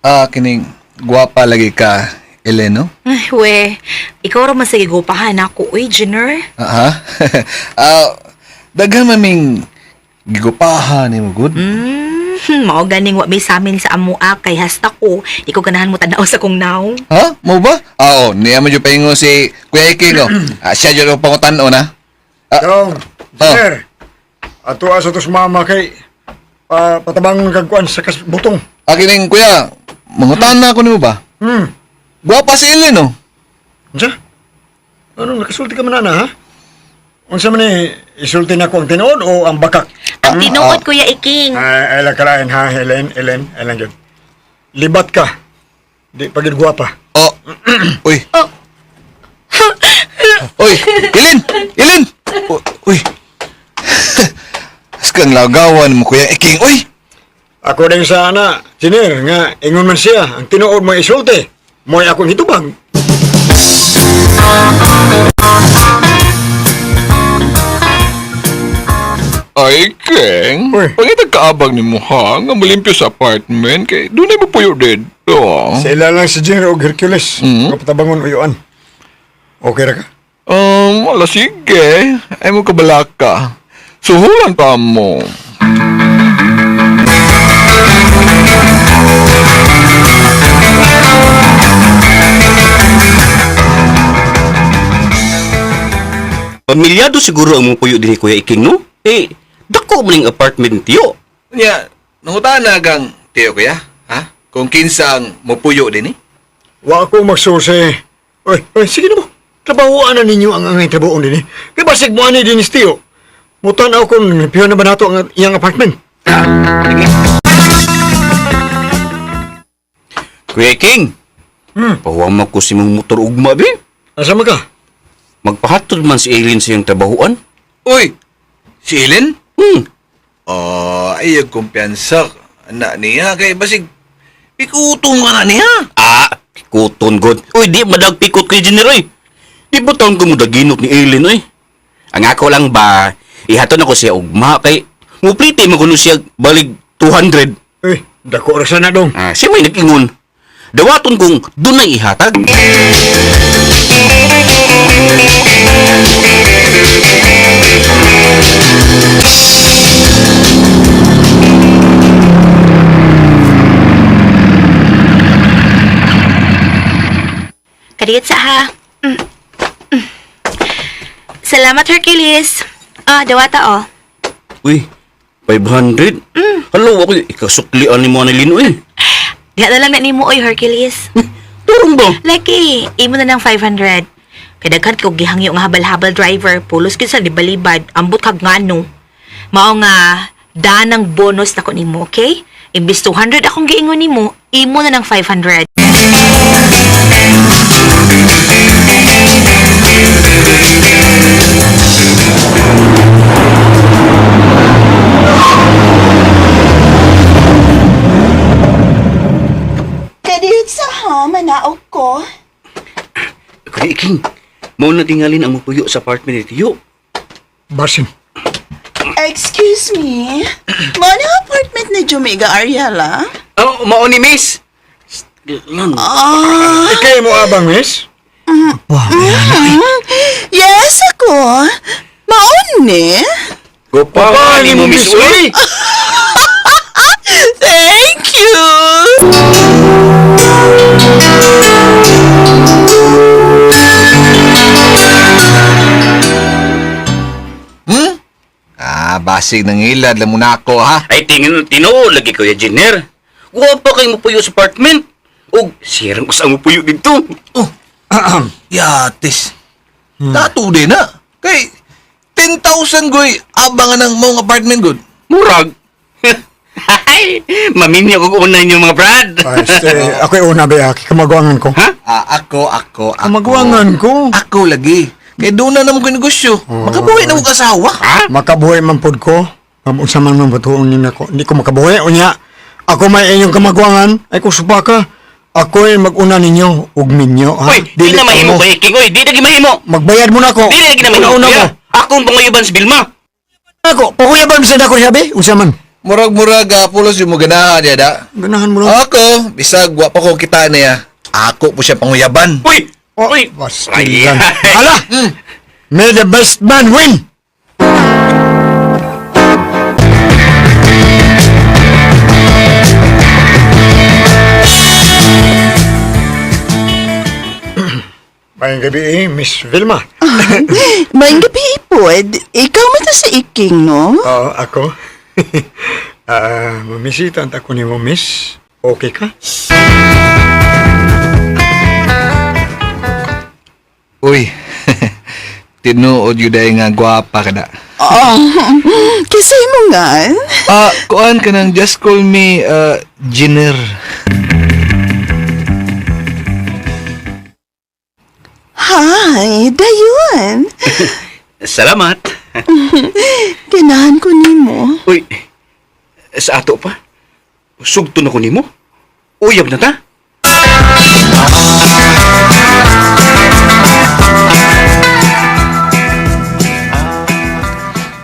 M: Ah, kining guwapa lagi ka, Eleno.
K: Ay, we. Ikaw ra man sa gigupahan ako, uy, Jenner.
M: Aha. Ah, daghan maming gigupahan nimo gud.
K: Mao ganing wa may samin sa amoa kay hasta ko, di ko ganahan mo tanaw sa kong naong.
M: Ha? Mo ba? Ah, oh, niya mo jud paingon si Kuya Iking oh. Ah, siya jud ang pangutan-on ha. Ah,
G: Dong, sir. Ato asa to sa mama kay patabang kagkuan sa butong.
M: Ah, kining kuya, mangutan na ako nimo ba? Guwapa si Ellen oh.
G: Unsa? Anong nakasulti ka man ana ha? Unsa man ni isulti na ko ang tinuod o ang bakak?
K: Ang tinuod, Kuya Iking.
G: Ay, ay lang kalain ha, Helen, Helen, Helen gyud. Libat ka. Di pagid gwapa.
M: Oh. Uy.
K: Oh.
M: Uy, Ellen! Ellen! Uy. Askang lagawan mo kuya Iking. Uy.
G: Ako din sa ana, Jiner, nga ingon man siya, ang tinuod mo isulti. Mo'y akong hitubag.
M: Ay, Keng. Pangitag kaabang ni mo ha, nga malimpyo sa apartment, kay doon ay mapuyo dito.
G: Sila lang si Jiner og Hercules. Mm. Kapatabangon uyuan. Okay ra ka?
M: Wala, sige. Ay mo kabalaka. Suhulan pa mo.
L: Pamilyado siguro ang mong puyo din ni Kuya Iking, no? Eh, dako man ning apartment tiyo.
M: Nya, nangutan na gang tiyo kuya, ha? Kung kinsang mupuyo din eh.
G: Wa ko magsusi. Oy, oy, sige na mo. Trabahoan na ninyo ang angay trabahoon din eh. Kay basig mo ani din Tio. Mutan-aw kung limpiyo na ba nato ang iyang apartment.
L: Kuya Iking, pahuwam ko si mong motor ugma, be.
G: Asa man ka?
L: Magpahatod man si Aileen sa iyang trabahoan.
M: Uy, si Ellen?
L: Hmm.
M: Oh, ay, kumpiyansa. Anak niya, kay basig, pikutong ka na niya.
L: Ah, pikuton god. Uy, di madag pikot kay Generoy. Di ba taon ko mo daginot ni Aileen, oy? Ang ako lang ba, ihaton ako siya ugma kay mupliti man kuno siya balig 200.
G: Uy, dako ra sana dong.
L: Ah, siya may nag-ingon. Dawaton kung dunay ihatag.
K: Kadiyot sa ha. Salamat, Hercules. Ah, dawata oh.
L: Uy, 500? Hello, ako ikasuklian ni mo ni Lino eh.
K: Diha na lang na nimo oy, Hercules.
L: Turong ba?
K: Laki, imo na ng 500. Kay daghan ko gihangyo nga habal-habal driver, pulos gyud sa libalibad, ambot kag ngano. Mao nga danang bonus nako nimo, okay? Imbis 200 akong giingon nimo, imo na ng 500.
C: Kadiyot sa ha, manaog ko.
L: Kuya Iking, mao na tingalin ang mupuyo sa apartment ni Tiyo.
G: Basin.
C: Excuse me. Mo na apartment ni Jumiga Ariela?
L: Oh, mao ni Miss. Lan.
C: Ah.
G: Ikay mo abang, miss? Wow,
C: Yes, ako. Maon ni.
L: Gupa ni mo Miss Uy.
C: Thank you.
M: Hmm? Ah, basig ng ilad, lang muna ako, ha?
L: Ay tingin tinuod lagi Kuya Jenner. Guwapa kay mupuyo sa apartment. Og sirang usa ang mupuyo dito.
M: Oh, yatis. Tato din na. Kay, 10,000 goy, abangan ng mong apartment good.
L: Murag. Ay, maminyo ko una inyo mga brad.
G: Ay, este, ako'y una ba, kamaguangan ko.
L: Ha?
M: Ah, ako, ako, ako.
G: Kamaguangan ko.
M: Ako lagi. Kay doon na naman ko negosyo. Makabuhi na kong asawa.
L: Ha?
G: Makabuhi man pod ko. Unsa man man batuon ninyo ako. Hindi ko makabuhi. Unya, ako may inyong kamaguangan. Ay kung supaka, ako'y mag-una ninyo ug minyo. Ha?
L: Uy, di na mahimo
G: kamo.
L: Kuya Iking. Uy, di na mahimo.
G: Magbayad mo na ako.
L: Di na lagi na mahimo.
G: Una-una
L: Kuya.
G: mo.
L: Akong panguyaban si Vilma.
G: Ako, pakuyaban sa dako sabi. Unsa man?
M: Murag-murag, pulos yung mo ganahan niya, da.
G: Ganahan mo lang.
M: Ako, bisag, wa pa ko kita niya. Ako po siya panguyaban.
L: Uy!
G: Oh,
L: Uy!
G: Bastilan. Hala! May the best man win! Mayang gabi eh, Miss Vilma.
C: Maayong gabi ipod. Ikaw man to si Iking, no?
G: Oo, ako. Ah, mamisita ang ako ni mo, Miss. Okay ka?
M: Uy, tinuod yun dahil nga gwapa ka na.
C: Oh, kisay mo nga.
M: Ah, kuan ka nang just call me, Jenner.
C: Hi, dayon.
L: Salamat.
C: Ganahan ko nimo.
L: Uy, sa ato pa. Sugto na ko nimo. Uyab na ta.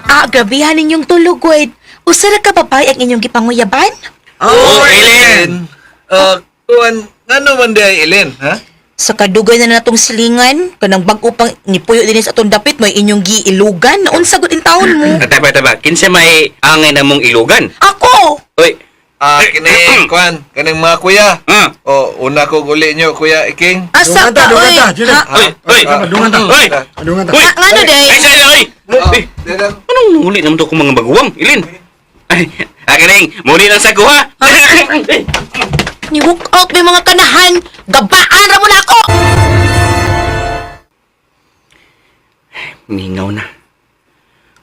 K: Ah, grabehan ninyong tulog, wait. Usa ra ka babae ang inyong gipanguyaban?
M: Oh, Ellen. Kuan, ngano man di ay Ellen, ha?
K: Sa kadugay na natong silingan, kanang bag-o pang nipuyo din sa atong dapit may inyong giilugan, naunsa gud in taon mo.
L: Taba, taba. Kinsa may angay na mong ilugan?
K: Ako!
L: Uy.
M: Ah, kini kuan, kaning mga kuya. Oh, una ko guli nyo, Kuya Iking.
K: Asa ka, oy? Ha?
L: Uy, uy.
G: Dungan ta.
L: Uy.
G: Dungan ta.
L: Uy.
K: Ngano day?
L: Ay, say, oy. Uy. Anong nuli naman to kung mga baguwang, Ilin? Ay, akining, muli lang sa kuha.
K: Ni walk out may mga kanahan. Gabaan ra mo na ako.
L: Mingaw na.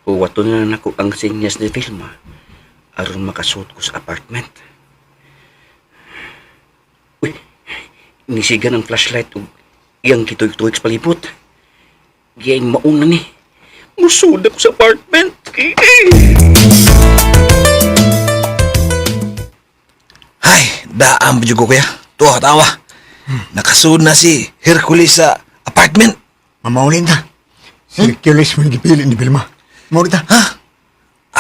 L: Uwato na lang ako ang sinyas ni Vilma aron makasuot ko sa apartment. Uy, nisigan ang flashlight ug iyang kituig-tuig sa palibot. Giyay mauna ni. Musud ako sa apartment.
O: Ay, daan ba ko kuya? Tuwa tawa. Nakasud na si Hercules sa apartment.
G: Mamaulin ta. Si Hercules mo yung gipili ni Vilma. Maulin ta.
O: Ha?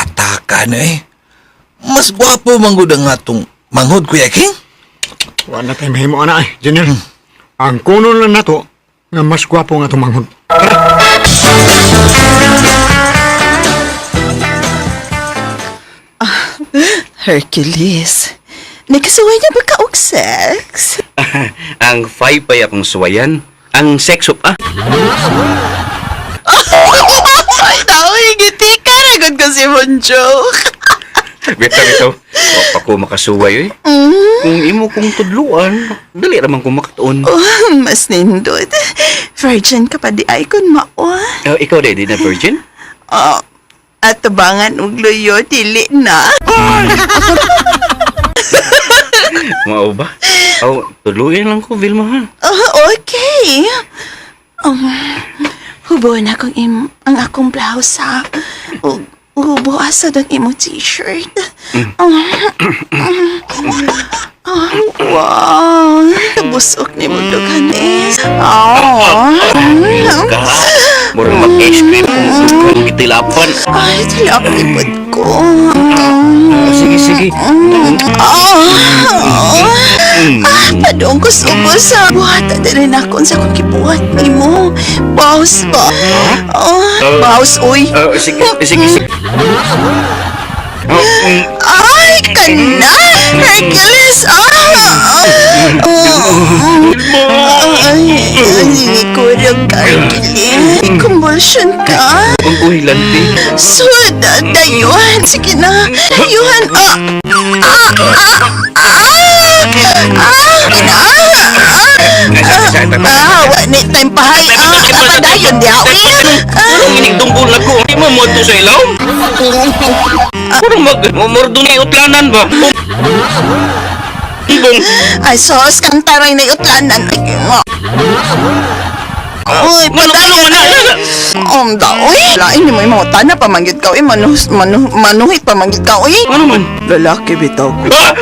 O: Ataka na eh. Mas gwapo manggod ang atong manghod, Kuya King.
G: Wala tayo mahimo ana eh, Junior. Ang kuno lang nato nga mas gwapo nga tumanghod.
C: Hercules, nakasuway niya ba ka og sex?
L: Ang five ay akong suwayan. Ang sex up ah.
C: Ay, tao, higiti ka. Nagod ko si mong joke.
L: Bitaw, bitaw. Wa pa ko makasuway eh. Kung imo kong tudluan, dali ra man ko makatuon.
C: Oh, mas nindot. Virgin ka pa di ay kun mao.
L: Oh, ikaw di na virgin?
C: Oh, at tubangan og luyo, dili na.
L: Mao ba? Oh, tuluyan lang ko, Vilma ha.
C: Oh, okay. Hubo na kong ang akong blouse ha. Ug hubo asa ang imong t-shirt. Oh, wow. Busok ni mo dughan eh. Oh.
L: Ka, murag mag-ice cream kung gitilapan.
C: Ay, tilap ipod ko.
L: Ah, sige, sige.
C: Oh. Ah, padong ko subo sa buhat na rin ako sa akong gibuhat nimo. Baus ba? Oh, baus, uy.
L: Oh, sige, sige, sige. Oh,
C: Ay, kana! Hercules! Ah! Ay, kurog ka, Hercules. Convulsion ka.
L: Uy, lanti.
C: Sud, dayuhan. Sige na. Dayuhan. Ah! Ah! Ah! Ah! Ah! Ah! Ah! Wa ni time pahay. Ah! Padayon di awi.
L: Anong inigtunggol na ko? Di mo mo sa ilaw? Puro mag... Murdo na utlanan ba? Bong.
C: Ay, sos, kang taray na utlanan. Ay, nga. Uy, padayon. Da, uy. Lain ni mo yung mga tana, pamanggit ka, uy. Manuh, manuh, manuhit, pamanggit ka, uy.
L: Ano man?
C: Lalaki, bitaw ko.
L: Ah!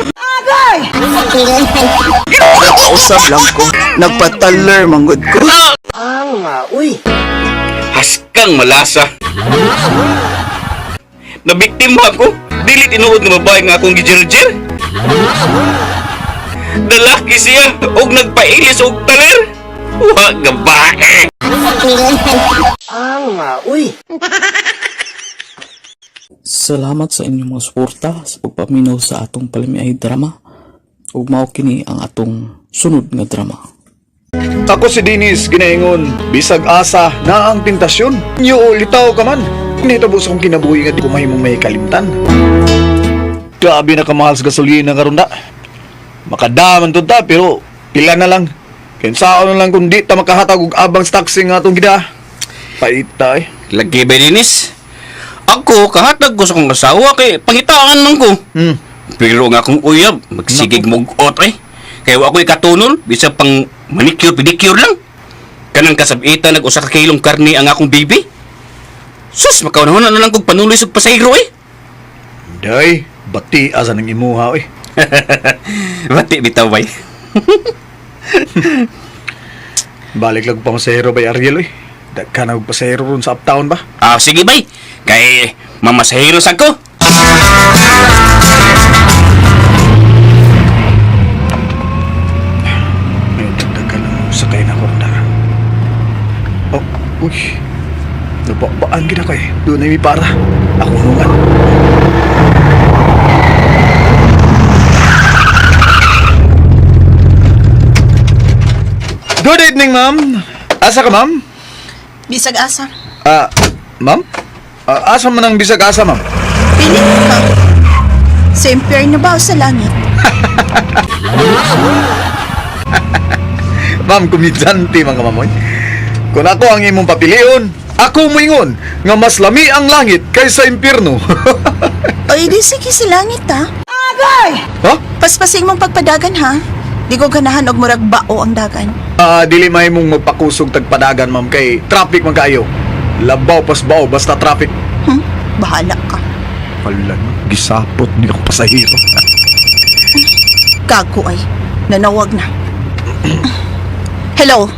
C: Nakausap lang ko. Nagpataler, manggod ko.
I: Ang uy.
L: Haskang malasa. Nabiktima ako. Dili tinuod nga babae nga akong gijirjir. Dalaki siya og nagpailis og taler. Wa gabae.
I: Ang uy.
J: Salamat sa inyong mga suporta sa pagpaminaw sa atong palamiay drama ug mao kini ang atong sunod nga drama.
F: Ako si Dennis, ginaingon, bisag asa na ang tentasyon. Nyo litaw ka man. Nahitabo sa akong kinabuhi nga di ko mahimong may kalimtan. Grabe na kamahal sa gasolina karon da. Makadaman to ta pero pila na lang. Kinsaon na lang kung di ta makahatag og abang sa taxi nga atong gida. Paita eh.
L: Lagi ba Dennis? Ako kahatag ko sa akong asawa kay pangitaan man ko. Pero nga akong uyab, magsigig mugot eh. Kaya wa ako'y katunol, bisa pang manicure pedicure lang. Kanang kasabitan nag usa ka kilong karne ang akong bibi. Sus, makaunahon na lang kog panuloy sa pasayro eh.
F: Day, bati asa nang imuha eh.
L: Bati bitaw bay.
F: Balik lang pa pasahero bay Ariel oy. Daghan og pasahero ron sa uptown ba?
L: Ah, sige bay. Kay mamasahero sa ko.
F: May dagdagan ang sakay na ko ron dara. Oh, uy. Nababaan gid ako eh. Doon na may para. Ako nungan. Good evening, ma'am. Asa ka, ma'am?
C: Bisag asa.
F: Ah, ma'am? Ah, asa man ang bisag asa, ma'am?
C: Pili ka. Sa impyerno ba o sa langit?
F: Ma'am, kumidyante mga mamoy. Kung ako ang imong papilion, ako moingon nga mas lami ang langit kaysa impyerno.
C: O di sige sa langit ha.
F: Agay! Ha?
C: Paspasing mong pagpadagan ha. Di ko ganahan og murag bao ang dagan.
F: Ah, dili may mong magpakusog tagpadagan, ma'am, kay traffic man kaayo. Labaw pas bao basta traffic.
C: Bahala ka.
F: Wala, gisapot ni ako pasahero.
C: Gago ay. Nanawag na. Hello.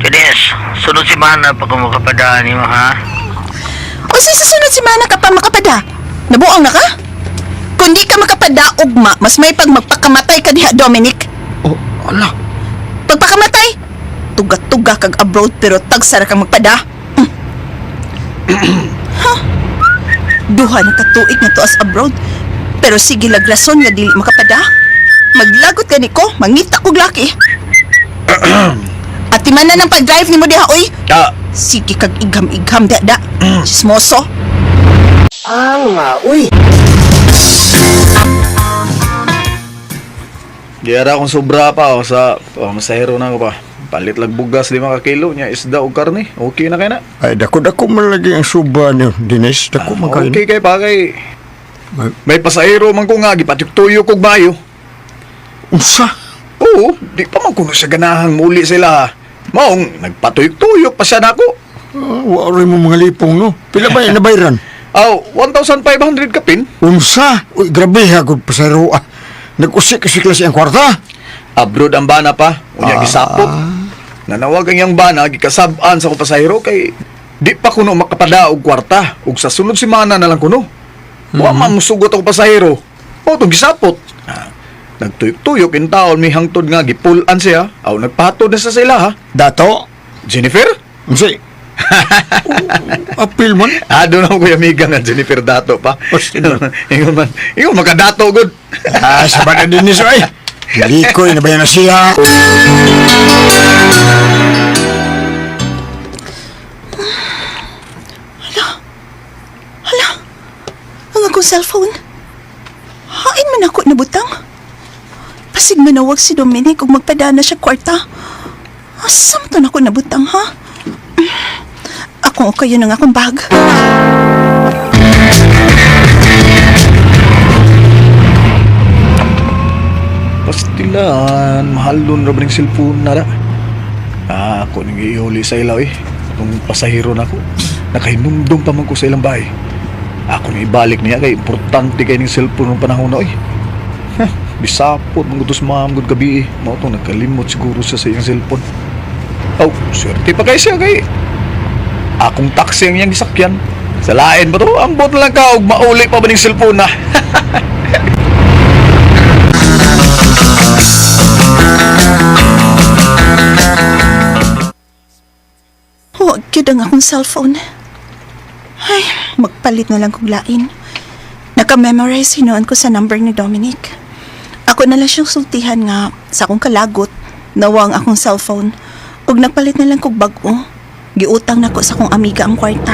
E: Denise, sunod si Mana pa kung makapadaan nimo ha.
C: O sa susunod semana ka pa makapada? Nabuang na ka? Kung di ka makapada, ugma, mas may pag magpakamatay ka diha, Dominic.
F: Oh, ala.
C: Pagpakamatay, tuga-tuga kag abroad pero tagsara kang magpada. Huh? Duha na katuig na tuas abroad. Pero sige lag rason nga dili makapada. Maglagot gani ko, mangita kog laki. Atiman na ng pag-drive nimo diha, oy.
F: Ah.
C: Sige kag igam-igam diha da. Chismoso.
I: Ang uy.
F: Diara akong sobra pa oh, sa oh, masahero na ako pa. Palit lag bugas 5 ka kilo nya isda og karne. Okay na kay na.
G: Ay, dako-dako man lagi ang suba niyo, Dennis. Dako man kayo.
F: Okay kay pa kay may pasahero man ko nga gipatuyok kog bayo.
G: Unsa?
F: Oo, di pa man kuno siya ganahang muli sila. Maong nagpatuyok-tuyok pa siya nako.
G: Wa rin mo mga lipong, no? Pila ba yung nabayran?
F: Aw, 1,500 kapin.
G: Unsa? Uy, grabe ha, kung pasahero. Ah. Nag-usik-usik lang siyang kwarta.
F: Abroad ang bana pa. Unya gisapot. Nanawag ang iyang bana, gikasab-an sa kong pasahero kay di pa kuno makapada og kwarta. Ug sa sunod semana na lang kuno. Wa man musugot ako pasahero. O tong gisapot. Ah, nagtuyok-tuyok in taon may hangtod nga gipulan siya. Aw nagpatod na sa sila ha.
G: Dato?
F: Jennifer?
G: Unsa? Apil man.
F: Ah, doon ako kuya amiga nga Jennifer Dato pa. Ingon man, ingon makadato gud.
G: Ah, sabad na Dennis, ay. Likoy na ba yan na siya?
C: Hala, ang akong cellphone. Hain man ako nabutang. Pasig manawag si Dominic ug magpadana siya kwarta. Asam to nako nabutang ha? Akong kayo ng akong bag.
F: Pastilan, mahal doon ra ba ng cellphone na ra. Ah, ako nang iuli sa ilaw eh. Itong pasahero na ako. Nakahinumdum pa man ko sa ilang bahay. Ako nang ibalik niya kay importante kay ning cellphone ng panahon na oy. Heh, bisapot man gutos ma'am gud gabi eh. Mao tong nagkalimot siguro siya sa iyang cellphone. Aw, swerte pa kay siya kay akong taxi ang iyang gisakyan. Sa lain ba to? Ambot na lang ka og mauli pa ba ning cellphone na.
C: Huwag gyud ang akong cellphone. Ay, magpalit na lang kog lain. Naka-memorize hinuon ko sa number ni Dominic. Ako na lang siyang sultihan nga sa akong kalagot, nawa ang akong cellphone. Ug nagpalit na lang kog bag-o. Giutang nako sa akong amiga ang kwarta.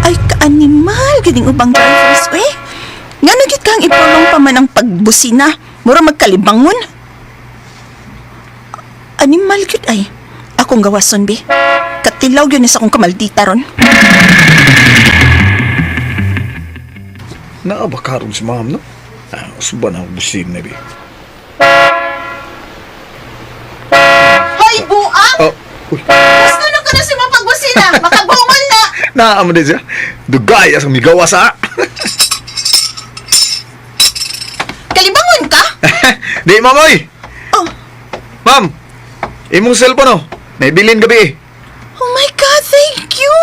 C: Ay, kaanimal ganing ubang drivers, uy. Nga nagit kang ipulong pa man ang pagbusina. Mura magkalibangon. Animal gyud ay. Akong gawason bi. Katilaw gyud ni sa akong kamaldita ron.
F: Naa ba karon si ma'am no? Ah, suba na ang busin na bi.
C: Hoy, buang!
F: Oh, uy.
C: Gusto na ka na si mga pagbusina. Dali na, makabungol na.
F: Naa mo din siya. Dugay asang migawa sa.
C: Kalibangon ka?
F: Di, ma'am, oy.
C: Oh.
F: Ma'am, imong cellphone, oh. Naibilin gabi eh.
C: Oh my God, thank you.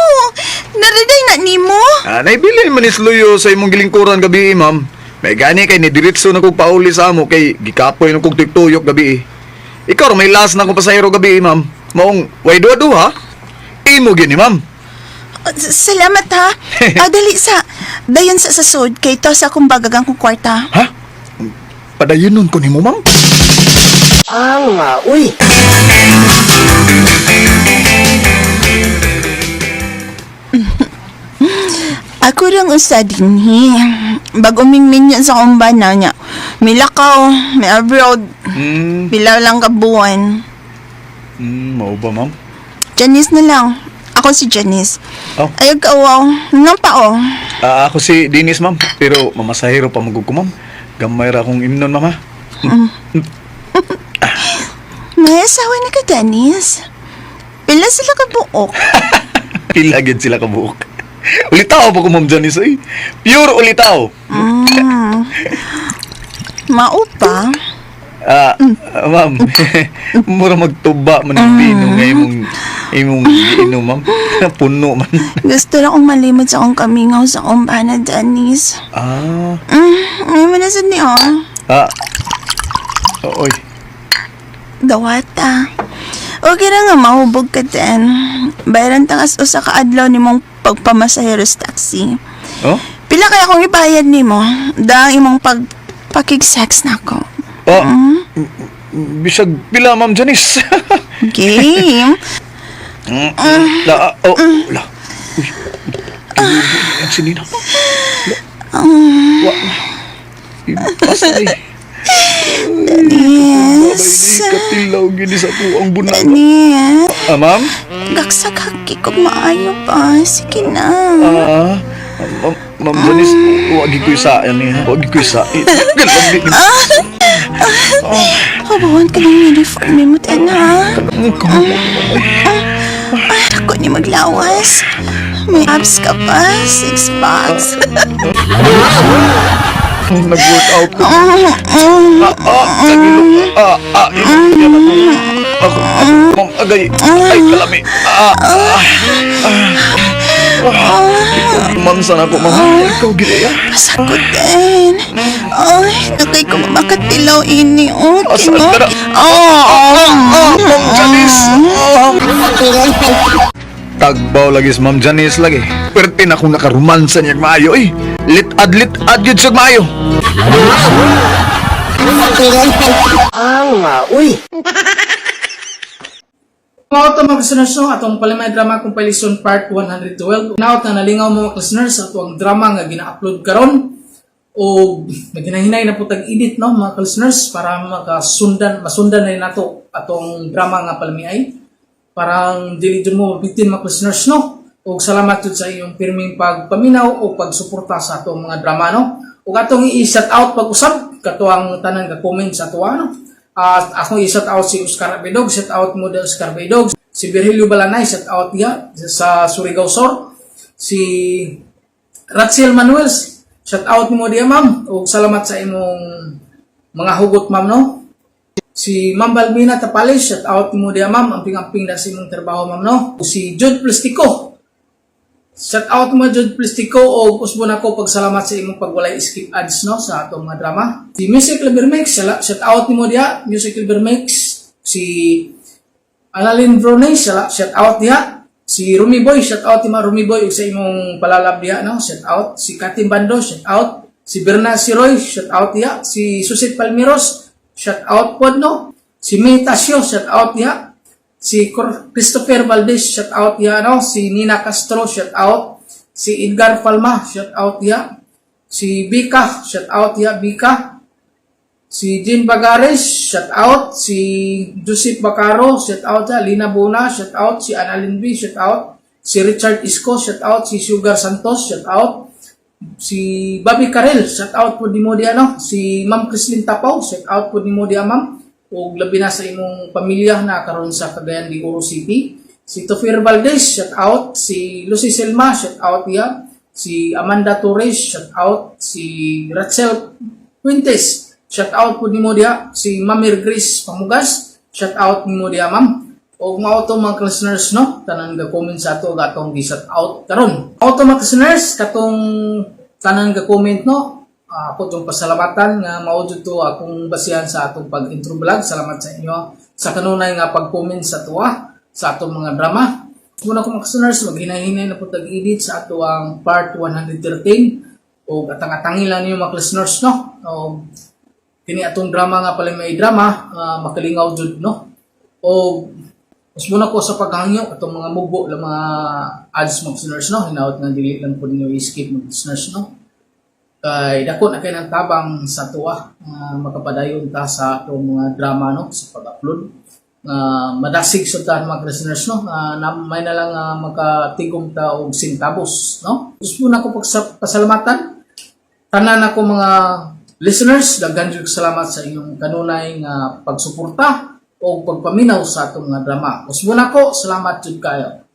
C: Nariday na nimo.
F: Ah, naibilin man isluyo sa imong gilingkuran gabi eh, ma'am. May gani kay nidiretso na kog pauli sa amo kay gikapoy na kog tuyok gabi eh. Ikaw ra may last na kong pasahero gabi eh, ma'am. Maong way duha-duha. Imo gyud ni ma'am.
C: Oh, salamat ha. Ah, dali sa dayon sa sud kay to sa akong bagagang kong kwarta.
F: Ha? Padayon nun ko nimo, ma'am.
I: Ang uy.
C: Ako rang usa dinhi. Bago mingmin yan sa akong bana niya. Milakaw, may abroad. Pila lang ka buwan.
F: Mao ba, ma'am?
C: Janice na lang. Ako si Janice.
F: Oh.
C: Ayaw ka, wow. Nang pa, oh.
F: Ah, ako si Dennis, ma'am. Pero mamasahero pa magug ko, ma'am. Gamay ra akong imnon, ma'am, ha?
C: May asawa na ka, Dennis. Pila sila ka buok.
F: Pila gyud sila kabuok. Ulitaw pa ko, ma'am Janice, eh. Pure ulitaw.
C: Mao pa.
F: Ah, ma'am. Mura magtuba man ang bino nga imong imong giinom, ma'am. Puno man.
C: Gusto lang akong malimot sa akong kamingaw sa akong bana, Dennis.
F: Ah.
C: Ngayon mo na sad ni, oh.
F: Ah. Oy.
C: Dawata. Okay ra nga mahubog ka din. Bayaran tangas usa ka adlaw nimong pagpamasahero sa taxi.
F: Oh?
C: Pila kaya akong ibayad nimo? Daang imong pag pakig-sex na ako.
F: Oh. Bisag pila, ma'am Janice.
C: Game.
F: La, oh, la. Uy. Ang sinina. Wa. Basta eh.
C: Dennis.
F: Katilaw gini sa tuang bunang.
C: Dennis.
F: Ah, ma'am?
C: Gagsag-hagi ko maayo pa. Sige na.
F: Ah, ma'am, ma'am Janice, wag ko sa ani ha. Wag ko sa. Galagi.
C: Habawan ka ng uniform mo, Ten, ha? Ay, ako ni maglawas. May abs ka pa, six packs.
F: Nag-workout ko. Ah, ah, kagilo. Ah, ah, yan ako. Ako, ako, ma'am, agay. Ay, kalami. Ah, ah, ah. Ah, ma'am, sana ako, ma'am. Ikaw, gini, ah.
C: Pasakot din. Ay, nakay ko makatilaw ini. Oh,
F: Asa
C: kino.
F: ka na?
C: Oh,
F: Ah, Ma'am Janice. Ah. Tagbaw lagi si Ma'am Janice lagi. Pwerte na akong nakaromansa niya maayo eh. Litad-litad yun siya maayo.
I: Ang uy.
B: Mga to mga listeners, no, atong Palimay Drama Compilation Part 112. Naot na nalingaw mo mga listeners sa atong drama nga gina-upload karon o naginahinay na po tag-edit no mga listeners para makasundan masundan na nato atong drama nga Palmiay. Parang dili jud mo mabitin mga listeners no. Og salamat jud sa iyong pirming pagpaminaw o pagsuporta sa atong mga drama no. Ug atong i-shout out pag-usab katuang tanan ka comment sa atuwa no. At akong i-shout out si Oscar Abidog, shout out mo da Oscar Abidog, si Virgilio Balanay, shout out niya sa Surigao Sor, si Ratzel Manuel, shout out mo diya ma'am, ug salamat sa imong mga hugot ma'am no. Si Ma'am Balbina Tapales, shout out mo diya ma'am, amping-amping na sa imong trabaho ma'am no. Si Jude Plastico, shout out mo Jude Plastico o usbo na ko pagsalamat sa imong pagwalay skip ads no sa atong mga drama. Si Music Liber Mix, shout out nimo diha, Music Liber Mix. Si Alalin Brunei, shout out diha. Si Rumi Boy, shout out nimo Rumi Boy ug sa imong palalab diha no, shout out. Si Katim Bando, shout out. Si Berna Siroy, shout out diha. Si Susit Palmiros, shout out pod no. Si May Tasio, shout out diha. Si Christopher Valdez, shout out diha no. Si Nina Castro, shout out. Si Edgar Palma, shout out diha. Si Bika, shout out diha Bika. Si Jean Bagares, shout out. Si Joseph Bacaro, shout out. Diha. Lina Bona, shout out. Si Annalyn B, shout out. Si Richard Isco, shout out. Si Sugar Santos, shout out. Si Bobby Karel, shout out po nimo diha no. Si Ma'am Chrislyn Tapaw, shout out po nimo diha ma'am. Ug labi na sa imong pamilya na karon sa Cagayan de Oro City. Si Tofir Valdez, shout out. Si Lucy Selma, shout out niya. Si Amanda Torres, shout out. Si Rachel Quintes, shout out po nimo diha. Si Mamir Grace Pamugas, shout out nimo diha, ma'am. O mao to, mga listeners, no, tanan ga comment sa ato gatong gi shout out karon. Mao to, mga listeners, katong tanan ga comment, no. Ako jung pasalamatan nga mao jud to akong basihan sa atong pag-intro vlog. Salamat sa inyo sa kanunay nga pag-comment sa tuwa sa atong mga drama. Muna ko, mga listeners, maghinay-hinay na po tag-edit sa ato ang part 113 o atang-atangi lang ninyo, mga listeners, no. O kini atong drama nga pala may drama, makalingaw jud, no. O mas muna ko sa paghangyo atong mga mubo lang mga ads, mga listeners, no. Hinaot nga dili lang po ninyo i-skip, mga listeners, no. Kay dako na kay ng tabang sa tuwa nga makapadayon ta sa atong mga drama, no, sa pag-upload nga madasig sa ta, mga listeners, no, na may na lang makatigom ta og sentabos, no. Gusto na ko pasalamatan tanan ako mga listeners. Daghan jud salamat sa inyong kanunay nga pagsuporta o pagpaminaw sa atong mga drama. Usbo na ko, salamat jud kayo.